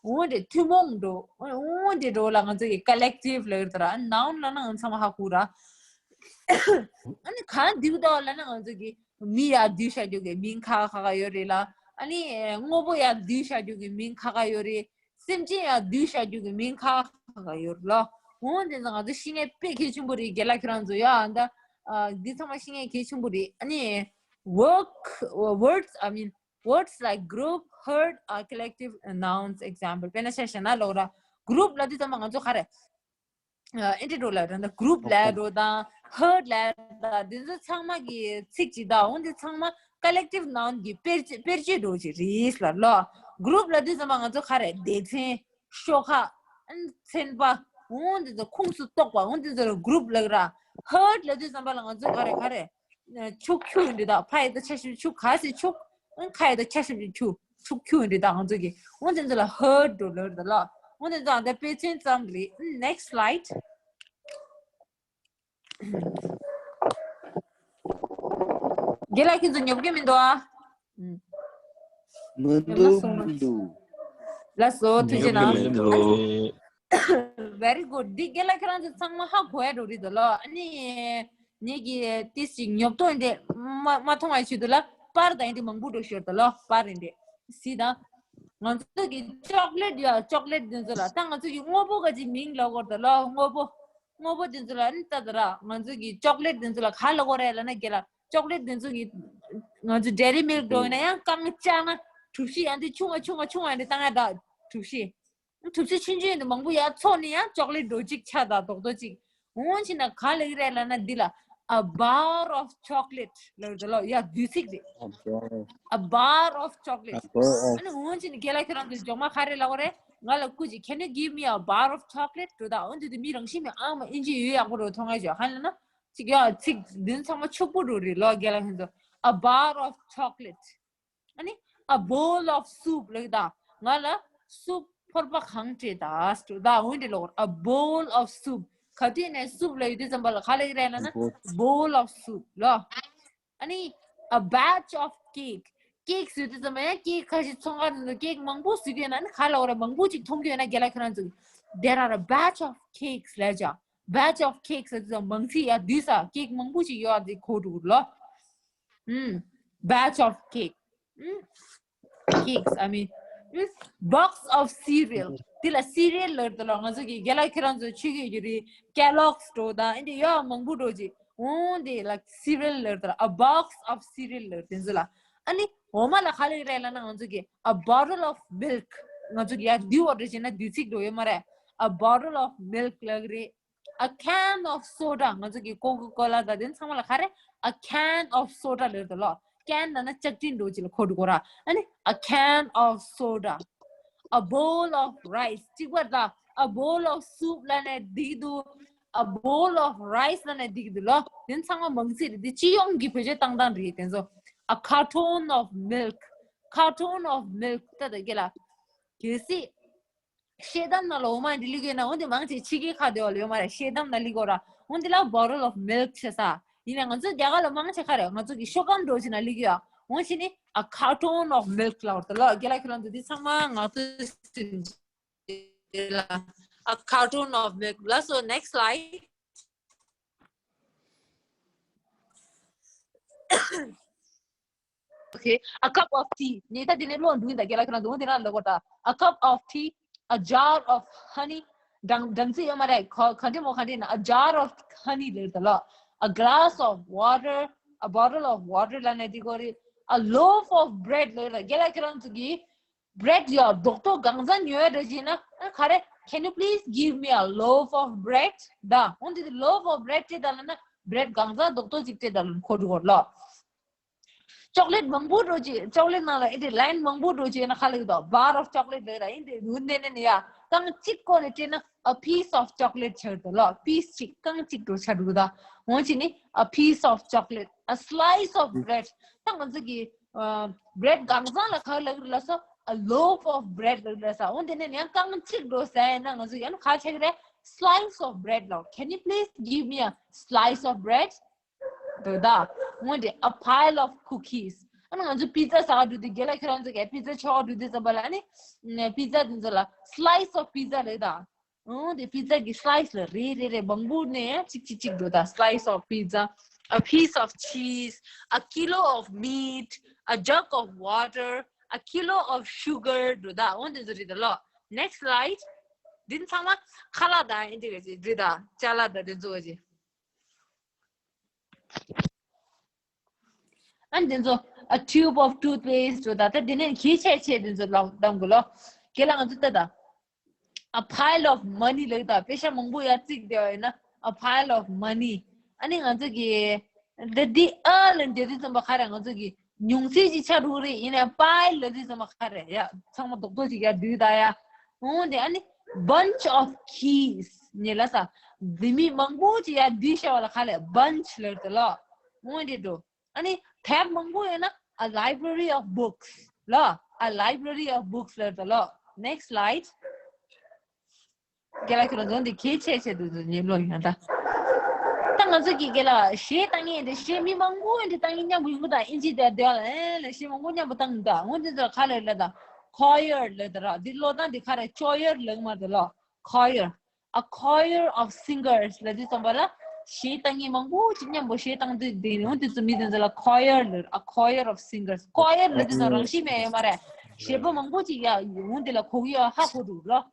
འོ་འདྲ་ཐུན་མོང་འགྲོ། འོ་འདྲ་འགྲོ་ལ་ང་ཚོ་གི་collective ལབ་ཡོད་ད་ར། noun ལ་ན་ང་ཚང་མ་ཧ་གོ་ར། ཨ་ནི་གང་འདུག་དོ་ལ་ན་ང་ཚོ་གི་མི་ཡ་བསྡུས་བྱ་རྒྱུ་གི་མིང་ཁ་ཁ་ཁ་ཡོད་རེད་ལ། ཨ་ནི་དངོས་པོ་ཡ་བསྡུས་བྱ་རྒྱུ་གི་མིང་ཁ་ཁ་ཡོད་རེད། སེམས་ཅན་ཡང་བསྡུས་བྱ་རྒྱུ་གི་མིང་ཁག་ཁག་ཡོད་ལ། འོ་དེ་ཚོ་ང་ཚོ་ཤེས་ཡོན་དཔེ་གལ་ཆེན་པོ་རེད། རྒན་ལགས་ཁྱེད་རང་ཚོ་ཡ་ཨ་ད་ཨ་འདི་ཚང་མ་ཤེས་ཡོན་གལ་ཆེན་པོ་རེད། ཨ་ནི་work, words, I mean, words like group, herd are collective nouns. Example དཔེར་ན་ཆ་བཞག་ན་ལོག་ར། group ལབ་དུས་ཚང་མ་ང་ཚོ་ག་རེ། ཨ་ཨེ་འདྲ་འགྲོ་ལ་ར། ད་group ལ་འགྲོ་དང་herd ལ་ད་འདི་ཚོ་ཚང་མ་གི་ཚིག་ཅིག་ད། འོ་འདི་ཚང་མ་collective noun གི་དཔེར་བརྗོད་དཔེར་བརྗོད་འགྲོ་ཅིག་རེད་ལ་ལོ། group ལབ་དུས་ཙམ་པ་ང་ཚོ་ག་རེ། སྡེ་ཚན། ཤོག་ཁག་ཨ་ཚན་པ། འོ་འདི་ཚོ་ཁོངས་སུ་གཏོགས་པ། འོ་འདི་ཚོ་ལ་group ལབ་ར། herd ལབ་དུས་ཙམ་པ་ལ་ང་ཚོ་ག་རེ་ག་རེ། ཕྱུགས་ཁྱུ་འདི་དག་ཕ་ཡི་དང་ཆ་ཤས་ཕྱུགས། ག་སེ་ཕྱུགས། ཨང་ཁ་ཡི་དང་ཆ་ཤས་ཕྱུགས། ཕྱུགས་ཁྱུ་འདི་དག་ང་ཚོ་གི་འོ་འདི་ཚོ་ལ་herd འགྲོ་ལབ་ར་ལ། འོ་འདི་ཚོ་ཨ་ད་དཔེ་མཚོན་ཙམ་རེད། Next slide. རྒན་ལགས་ཁྱེད་ཚོ་ཉོབ་ཀྱི་མི་འདུག་ཨ། མི་འདུག་མི་འདུག་ལགས་སོ་ཐུགས་རྗེ་གནང་། མི་འདུག Very good. འདི་རྒན་ལགས་ཁྱེད་རང་ཚོ་ཚང་མ་ཧ་གོ་ཡ་འགྲོ་རེད་ད་ལོ། ཨ་ནི་ངེད་ཀྱི་ཏིས་ཅིག་ཉོབ་ཏོ་ཡིན་ཏེ་མ་མ་མཐོང་བའི་ཆེད་དུ་ལ་པར་དང་ཡིན་ཏེ་མང་པོ་འགྲོ་ཤོར་ད་ལོ། པར་ཡིན་ཏེ། སི་དང་། ང་ཚོ་གི་ཅོག་ལེཊ་ཡ་ཅོག་ལེཊ་འདི་ཚོ་ལ་ད་ང་ཚོ་གི་དངོས་པོ་ག་ཅིག་མིང་ལབ་དགོས་རེད་ལ། དངོས་པོ། དངོས་པོ་འདི་ཚོ་ལ་ནི་ད་ད་ར་ང་ཚོ་གི་ཅོག་ལེཊ་འདི་ཚོ་ལ་ག་ལབ་དགོས་རེད་ལབ་ན། རྒན་ལགས། ཅོག་ལེཊ་འདི་ཚོ་གི་ང་ཚོ་ཌེ་ཡེ་རི་མིལཀ་འགྲོ་ཡིན་ན་ཡང་རྐང་བཅག་ན་གྲུ་བཞི་ཡང་དེ་ཆུང་བ་ཆུང་བ་ཆུང་བ་ཡང་དེ་བཏང་ཡ་ད་གྲུ་བཞི། གྲུ་བཞི་ཆུང་ཆུང་ཡིན་དུས་མང་པོ་ཡར་ཚོགས་ནས་ཡང་ཅོག་ལེཊ་འགྲོ་གཅིག་ཆགས་དང་རྡོག་རྡོག་གཅིག་འོང་ཕྱིན་ན་ག་ལབ་ཀྱི་རེད་ལབ་ན། འདི་ལ་a bar of chocolate ལབ་ཀྱི་རེད་ལ། ཡ་བསྡུས་ཚིག་རེད། A bar of chocolate. ཨ་ནི་འོང་ཕྱིན་ན་རྒན་ལགས་ཁྱེད་རང་ཚོ་མགྱོགས་མ་ག་རེ་ལབ་དགོས་རེད། ང་ལ་སྐུ་མཁྱེན། Can you give me a bar of chocolate? འགྲོ་ད། འོང་དུས་དེ་མི་རང་བཞིན་མེད་ཨང་མ་ཨིན་ཇི་ཡོད་ཡག་པོ་རུ་མཐོང་ང་ཞོག་ཧ་ལབ་ན་ཅིག་ཡ་ཚིག་འདི་ཚང་མ་ཕྱུག་པོ་རུ་རེད་ལོ། རྒན་ལགས་ཁྱེད་ཚོ། A bar of chocolate. ཨ་ནི་a bowl of soup ལབ་ཀྱི་ད། ང་ལ་སུབ་ཕོར་པ་གང་སྤྲད་ད་ཟེར་ད། འོན་ཏེ་ལོག a bowl of soup ག་དུས་ནས་སུབ་ལབ་ཡོད་དུས་ཙམ་པ་ལ་ག་ལབ་ཀྱི་རེད་ལབ་ན་bowl of soup ལོ། ཨ་ནི་a batch of cake. ཀེག་ཟེར་དུས་ཙམ་པ་ཡང་ཀེག་ཁ་ཤས་ཚོང་ཁང་དུ་ཀེག་མང་པོ་ཟེར་གྱི་ཡོད་ན། ཨ་ནི་ག་ལབ་དགོས་རེད། མང་པོ་ཅིག་མཐོང་གི་ཡོད་ན་རྒན་ལགས་ཁྱེད་རང་ཚོ། There are a batch of cakes ལབ་ཀྱི། Batch of cakes ཟེར་དུས་ཙམ་མང་ཚིག་ཡ་བསྡུས་ས་ཀེག་མང་པོ་ཅིག་ཡོད་ཨ་དེ་གོ་འགྲོ་གི་ལོ། ཨུམ། Batch of cake. ཨུམ། Cakes, I mean. ཨུམ། Box of cereal. དེ་ལ་སི་རི་ཡལ་ལབ་ཀྱི་ལོ། ང་ཚོ་གི་རྒན་ལགས་ཁྱེད་རང་ཚོ་ཆོས་གོས་ཀྱི་རིགས་Kellogg's འགྲོ་དང་ཨིན་དེ་ཡོད་མང་པོ་འགྲོ་ཅིག་འོང་དེ་ལ་སི་རི་ཡལ་ལབ་ཀྱི་ལོ། A box of cereal ལབ་དེ་ཚོ་ལ། ཨ་ནི་འོ་མ་ལ་ག་ལབ་ཀྱི་རེད་ལབ་ན། ང་ཚོ་གི་a bottle of milk. ང་ཚོ་གི་ཡ་བསྡུས་བ་འགྲོ་བྱས་ན་བསྡུས་ཚིག་འགྲོ་ཡོད་མ་རེད། A bottle of milk ལབ་ཀྱི་རེད། A can of soda. ང་ཚོ་གི་ཀོ་ཀོ་ཀོ་ལ་དང་དེ་ཚང་མ་ལ་ག་རེ། A can of soda ལབ་དུ་ལོ། ཀན་ལབ་ན་ལྕགས་ཀྲིན་འགྲོ་ཅིག་ལ་གོ་འགྲོ་གོ་ར། ཨ་ནི་a can of soda. A bowl of rice. གཅིག་པར་ད་a bowl of soup ལབ་ནས་འགྲིག་འདུག a bowl of rice ལབ་ནས་འགྲིག་འདུག་ལོ། དེ་ཚང་མ་མང་ཚིག་རེད། དེ་སྤྱི་ཡོངས་ཀྱི་བེད་སྤྱོད་བཏང་སྟངས་རེད་དེ་ཚོ། A carton of milk. Carton of milk ད་ད་གེ་ལ། གལ་སྲིད། ཤེལ་དམ་ནང་ལ་འོ་མ་འདི་ལི་གེ་ན་འོན་ཏེ་མང་ཆེ་ཕྱི་རྒྱལ་ཁག་དེ་བ་ལ་ཡོད་མ་རེད། ཤེལ་དམ་ནང་ལི་གོ་ར། འོན་ཏེ་ལ་bottle of milk ཆེ་ས། ཡིན་ན་ང་ཚོ་རྒྱ་གར་ལ་མང་ཆེ་ག་རེ། ང་ཚོ་གི་ཤོག་སྒམ་འགྲོ་ཆེ་ན་ལི་གེ་ཡ། འོན་ཆེ་ནི་a carton of milk ལ་བར་དུ་ལ་རྒྱ་ལ་ཁྱེད་རང་ཚོ་འདི་ཚང་མ་ང་ཚོ་ལ་a carton of milk ལ། So next slide. Okay, a cup of tea. ནི་ད་དེ་ནས་ལོག་འདུག་ད་རྒན་ལགས་ཁྱེད་རང་འདུག་དེ་ན་ལབ་དགོས་ད། A cup of tea, a jar of honey. སྦྲང་སྦྲང་རྩི་ཡོད་མ་རེད། ག་ག་འདྲ་མོ་ག་འདྲ་ན། A jar of honey ལབ་ད་ལ། A glass of water, a bottle of water ལབ་ནས་འདི་གོ་རེད། A loaf of bread ལབ་ད། རྒན་ལགས་ཁྱེད་རང་ཚོ་གི་bread ཡ་རྡོག་རྡོག་གང་ཟག་ཉོ་ཡ་འདྲ་བྱས་ན་ཨ་ག་རེ། Can you please give me a loaf of bread? ད་འོན་ཏེ་loaf of bread སྤྲད་ད་ལབ་ན་bread གང་ཟག་རྡོག་རྡོག་ཅིག་སྤྲད་ད་ལབ་ན་གོ་འགྲོ་གོ་ལ། ཅོག་ལེཊ་མང་པོ་འགྲོ་ཅིག་ཅོག་ལེཊ་ནང་ལ་ཨེ་དེ་ལའིན་མང་པོ་འགྲོ་ཅིག་ན་ག་ལབ་ཀྱི་འདུག bar of chocolate ལབ་ར། ཨེ་དེ་འུ་ནེ་ནེ་ནེ་ཡ་རྐང་གཅིག་བཀོག་ནས་སྤྲད་ན་a piece of chocolate ཆགས་འདུག་ལ། piece གཅིག་རྐང་གཅིག་འགྲོ་ཆགས་འདུག་ད་འོང་ཅིག་ནི་a piece of chocolate, a slice of bread. ད་ང་ཚོ་གི་bread གང་ཟག་ལ་ག་ལབ་ཀྱི་ལ་སོ། A loaf of bread ལབ་ཀྱི་ལ་ས། འོང་དེ་ནས་ཡང་རྐང་གཅིག་འགྲོ་ཟ་ཡ་ན་ང་ཚོ་ཡང་ག་ཆགས་ཀྱི་རེད། Slice of bread ལ། Can you please give me a slice of bread? འདོད་ད། འོན་ཏེ་a pile of cookies. ཨ་ནི་ང་ཚོ་པི་ཛ་ཟ་ག་འགྲོ་དུས་རྒན་ལགས་ཁྱེད་རང་ཚོ་གས་པི་ཛ་མཆོད་ག་འགྲོ་དུས་ཙམ་པ་ལ་ཨ་ནི་པི་ཛ་དེ་ཚོ་ལ་slice of pizza ལབ་ད། འོན་ཏེ་པི་ཛ་གི་slice ལ་རེ་རེ་རེ་མང་པོ་ནས་ཡང་གཅིག་གཅིག་གཅིག་འགྲོ་ད། Slice of pizza, a piece of cheese, a kilo of meat, a jug of water, a kilo of sugar འགྲོ་ད། འོན་ཏེ་ཚོ་རེད་ད་ལོ། Next slide. འདི་ཚང་མ་ཁ་ལག་དང་ཨེ་འདི་ག་ཅིག་རེད་ད། ཅ་ལག་དང་དེ་ཚོ་ག་ཅིག་ཨ་ནི་དེ་ཚོ་a tube of toothpaste འགྲོ་ད། ད་དེ་ནས་གལ་ཆེ་ཆེ་དེ་ཚོ་ལ་གཏོང་དགོས་ལོ། རྒན་ལགས་ང་ཚོ་ལྟ་ད། A pile of money ལབ་ད། པེ་ཤ་མང་པོ་ཡར་བརྩིགས་བསྡད་པ་ཡིན་ན་a pile of money. ཨ་ནི་ང་ཚོ་གི་འདི་འདི་ཨ་ལ་འདི་དུས་ཙམ་པ་ག་རེ། ང་ཚོ་གི་ཉུང་ཚད་ཅིག་ཆགས་འགྲོ་གི་རེད། ཡིན་ནའི་pile ལབ་དུས་ཙམ་པ་ག་རེ་ཡ། ཚང་མ་རྡོག་རྡོག་ཅིག་ཡར་བསྡུས་ད་ཡ། འོང་དེ་ཨ་ནི་bunch of keys ཉེ་ལ་ས། འདི་མི་མང་པོ་ཅིག་ཡར་བསྡུས་བྱ་བ་ལ་ག་ལབ། bunch ལབ་ད་ལོ། འོང་དེ་འགྲོ། ཨ་ནི་tab མང་པོ་ཡོད་ན་a library of books ལ། A library of books ལབ་ད་ལོ། Next slide. རྒན་ལགས་ཁྱེད་རང་ཚོ་འདི་གལ་ཆེ་ཆེ་དུ་ཉེ་ལོ་ཡོད་ད། ད་ང་ཚོ་གི་རྒན་ལགས་གཞས་བཏང་མཁན་དེ་གཞས་མི་མང་པོ་ཡོད་དེ་བཏང་མཁན་མཉམ་པོ་ཡོང་གི་ད། ཨིན་ཇི་དེ་དེ་ལ་ཨེ་ལ་གཞས་མང་པོ་མཉམ་པོ་བཏང་གི་ད། འོ་དེ་ཚོ་ག་ལ་ལ་ད། choir ལ་ད་ར། འདི་ལོ་ད་འདི་ག་རེ། choir ལ་མ་ད་ལོ། choir. A choir of singers ལ་དེ་ཙམ་པ་ལ་གཞས་བཏང་མཁན་མང་པོ་ཅིག་མཉམ་པོ་གཞས་བཏང་དུས་དེ་ནི་འོ་དེ་ཚོ་མི་དེ་ཚོ་ལ་choir ལ། A choir of singers. choir ལ་དེ་ཚོ་རང་བཞིན་མེད་ཡོད་མ་རེད། གཞས་པ་མང་པོ་ཅིག་ཡ་འོང་དེ་ལ་གོ་གི་ཡ་ཧ་གོ་འདུག་ལ།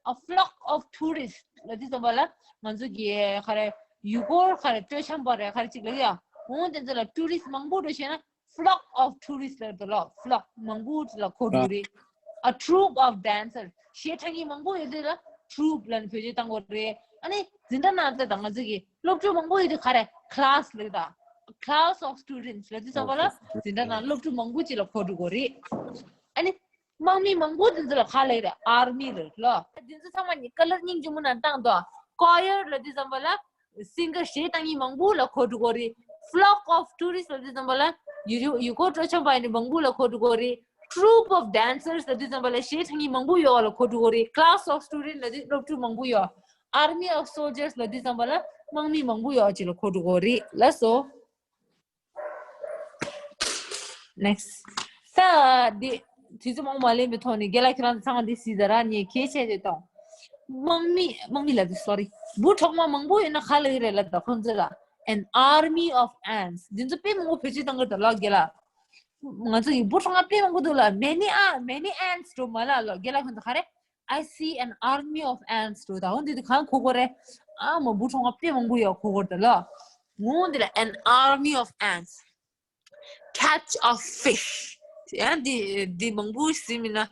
A flock of tourists ལབ་དུས་ཙམ་པ་ལ་ང་ཚོ་གི་ག་རེ་ཡུལ་སྐོར་ག་རེ་སྤྲོ་འཆམ་པ་རེ་ག་རེ་ཅིག་ལ་ཡ་འོང་དེ་ཚོ་ལ་tourist མང་པོ་འགྲོ་བྱས་ན། Flock of tourists ལབ་དུས་ལ་flock མང་པོ་ལ་གོ་འགྲོ་རེད། A troupe of dancers གཞས་འཁྲབ་མཁན་མང་པོ་ཡོད་དུས་ལ་troupe ལབ་ནས་བེད་སྤྱོད་བཏང་དགོས་རེད། ཨ་ནི་འཛིན་གྲྭ་ནང་ལ་ད་ང་ཚོ་གི་སློབ་ཕྲུག་མང་པོ་ཡོད་དུས་ག་རེ་class ལབ་ད། Class of students ལབ་དུས་ཙམ་པ་ལ་འཛིན་གྲྭ་ནང་སློབ་ཕྲུག་མང་པོ་ཅིག་ལ་གོ་འགྲོ་དགོས་རེད། ཨ་ནི་དམག་མི་མང་པོ་དེ་ཚོ་ལ་ག་ལབ་རེད། army རེད་ལ། དེ་ཚོ་ཚང་མ་ནི་color སྙིང་རྗེ་མོ་ནང་བཏང་དོ། choir ལབ་དུས་ཙམ་པ་ལ་singer གཞས་བཏང་མཁན་མང་པོ་ལ་གོ་འགྲོ་གི་རེད། Flock of tourists ལབ་དུས་ཙམ་པ་ལ་ཡུལ་ཡུལ་སྐོར་སྤྲོ་འཆམ་པ་ཡིན་ན་མང་པོ་ལ་གོ་འགྲོ་གི་རེད། Troupe of dancers ལབ་དུས་ཙམ་པ་ལ་གཞས་བཏང་མཁན་མང་པོ་ཡོད་པ་ལ་གོ་འགྲོ་གི་རེད། Class of students ལབ་དུས་སློབ་ཕྲུག་མང་པོ་ཡོད། Army of soldiers ལབ་དུས་ཙམ་པ་ལ་དམག་མི་མང་པོ་ཡོད་ཅིག་ལ་གོ་འགྲོ་གི་རེད། ལགས་སོ། Next. ད་འདི་དུས་ཚོད་མང་པོ་མ་ལེན་པའི་ཐོག་ནས་རྒན་ལགས་ཁྱེད་རང་ཚོ་ཚང་མ་འདི་གཟིགས་ད་ར་ནས་གལ་ཆེ་ཆེ་གཏོང་། དམག་མི་དམག་མི་ལབ་དུས་sorry འབུ་གྲོག་མ་མང་པོ་ཡོད་ན་ག་ལབ་ཀྱི་རེད་ལབ་ད་ཁོང་ཚོ་ལ། An army of ants འདི་ཚོ་དཔེ་མང་པོ་བེད་སྤྱོད་བཏང་གི་རེད་ད་ལགས་རྒན་ལགས། ང་ཚོ་ཡི་འབུ་གྲོག་མ་དཔེ་མང་པོ་འདུག་ལ། Many are many ants འགྲོ་མ་ལ་ལོ་རྒན་ལགས་ཁོང་ཚོ་ག་རེ། I see an army of ants འགྲོ་ད། འོ་འདི་དུ་གང་གོ་གོ་རེད། ཨ་མ་འབུ་གྲོག་མ་དཔེ་མང་པོ་ཡོད་གོ་གོ་རེད་ད་ལ། འོ་འདི་ལ་an army of ants. Catch of fish. ཡང་འདི་འདི་མང་པོ་ཟིན་མིན་ན།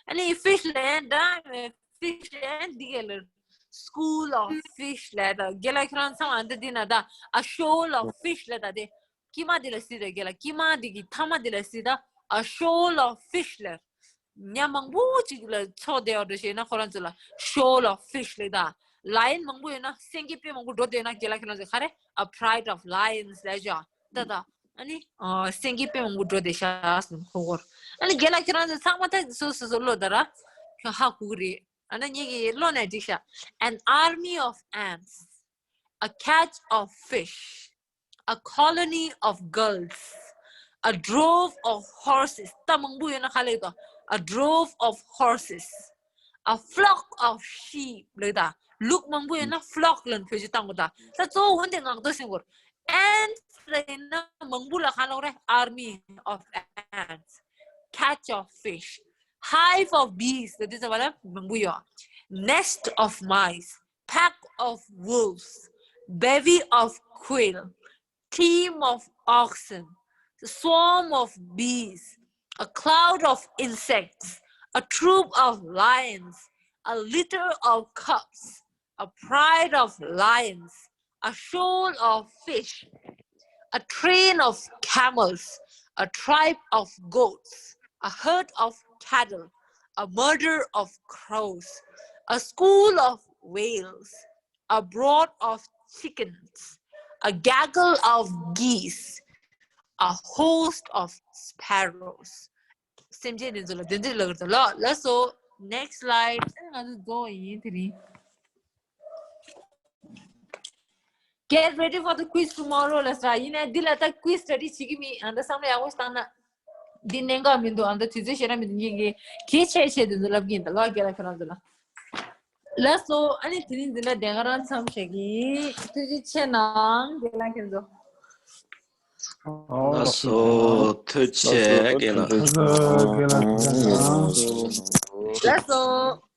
ཨ་ནི་fish ལ་ཡང་འདྲ་fish ཡང་འདི་ག་ལ་school of fish ལ་ད་རྒན་ལགས་ཁྱེད་རང་ཚང་མ་འདི་འདི་ན་ད་a shoal of fish ལ་ད་དེ། དཀྱིལ་མ་འདི་ལ་གཟིགས་དང་རྒན་ལགས། དཀྱིལ་མ་འདི་གི་མཐའ་མ་འདི་ལ་གཟིགས་དང་། A shoal of fish ལབ། ཉ་མང་པོ་ཅིག་ལ་ཚོགས་བསྡད་པ་འདྲ་ཞིག་ན་ཁོ་རང་ཚོ་ལ་shoal of fish ལབ་དང་། Lion མང་པོ་ཡོད་ན་སེང་གེ་དཔེ་མང་པོ་འགྲོ་བསྡད་ན་རྒན་ལགས་ཁྱེད་རང་ཚོ་ག་རེ། A pride of lions ལབ་ཅོ། ད་ད། ཨ་ནི་ཨ་སེང་གེ་དཔེ་མང་པོ་འགྲོ་བསྡད་ཤག་ཟེར་ཁོ་གོར། ཨ་ནི་རྒན་ལགས་ཁྱེད་རང་ཚོ་ཚང་མ་ད་སོ་སོ་སོ་ཀློག་ད་ར། ཁྱོད་ཧ་གོ་གི་རེད། ཨ་ན་ངེད་ཀྱི་ཀློག་ནས་འགྲིག་ཤག An army of ants. A catch of fish. A colony of gulls. A drove of horses. ད་མང་པོ་ཡོད་ན་ག་ལབ་ཀྱི་འདུག A drove of horses. A flock of sheep ལབ་ཀྱི་འདུག་ལུག་མང་པོ་ཡོད་ན་flock ལབ་ནས་བེད་སྤྱོད་བཏང་དགོས་ད། ད་གཙོ་བོ་འོན་ཏེ་ངག་ཐོག་ཟེར་དགོས། Ants ལབ་ན་མང་པོ་ལ་ག་ལབ་རེད། Army of ants. Catch of fish. Hive of bees ལབ་དུས་ཙམ་པ་ལ་མང་པོ་ཡོད། Nest of mice. Pack of wolves, bevy of quail, team of oxen, swarm of bees, a cloud of insects, a troop of lions, a litter of cubs, a pride of lions, a shoal of fish, a train of camels, a tribe of goats, a herd of cattle, a murder of crows, a school of whales, a brood of chickens, a gaggle of geese, a host of sparrows. སེམས་ཅན་དེ་ཚོ་ལ་དེ་འདྲ་ལབ་ཀྱི་འདུག་ལགས། ལགས་སོ། Next slide. ང་ཚོ་རྫོགས་ཡིན་དེ་རིང་། Get ready for the quiz tomorrow ལབ་ས། ཡིན་ནའི་འདི་ལ་ད་quiz study བྱེད་ཀྱི་མིན། ཨ་ད་བསམ་བློ་ཡག་པོ་ཞིག་བཏང་ན། འདི་གནད་འགག་མི་འདུག་ཨ་ད་དུས་ཚོད་ཞེ་དྲག་མི་འདུག་ངེད་ཀྱིས་གལ་ཆེ་ཆེ་དེ་ཚོ་ལབ་ཀྱི་ཡིན་ད་ལགས། རྒན་ལགས་ཁྱེད་རང་ཚོ་ལ། ལགས་སོ། ཨ་ནི་དེ་རིང་འཛིན་གྲྭ་དེ་ག་རང་མཚམས་བཞག་གི་ཡིན། ཐུགས་རྗེ་ཆེ་གནང་། རྒན་ལགས་ཁྱེད་ཚོ། ལགས་སོ། ཐུགས་རྗེ་ཆེ་རྒན་ལགས། ལགས་སོ།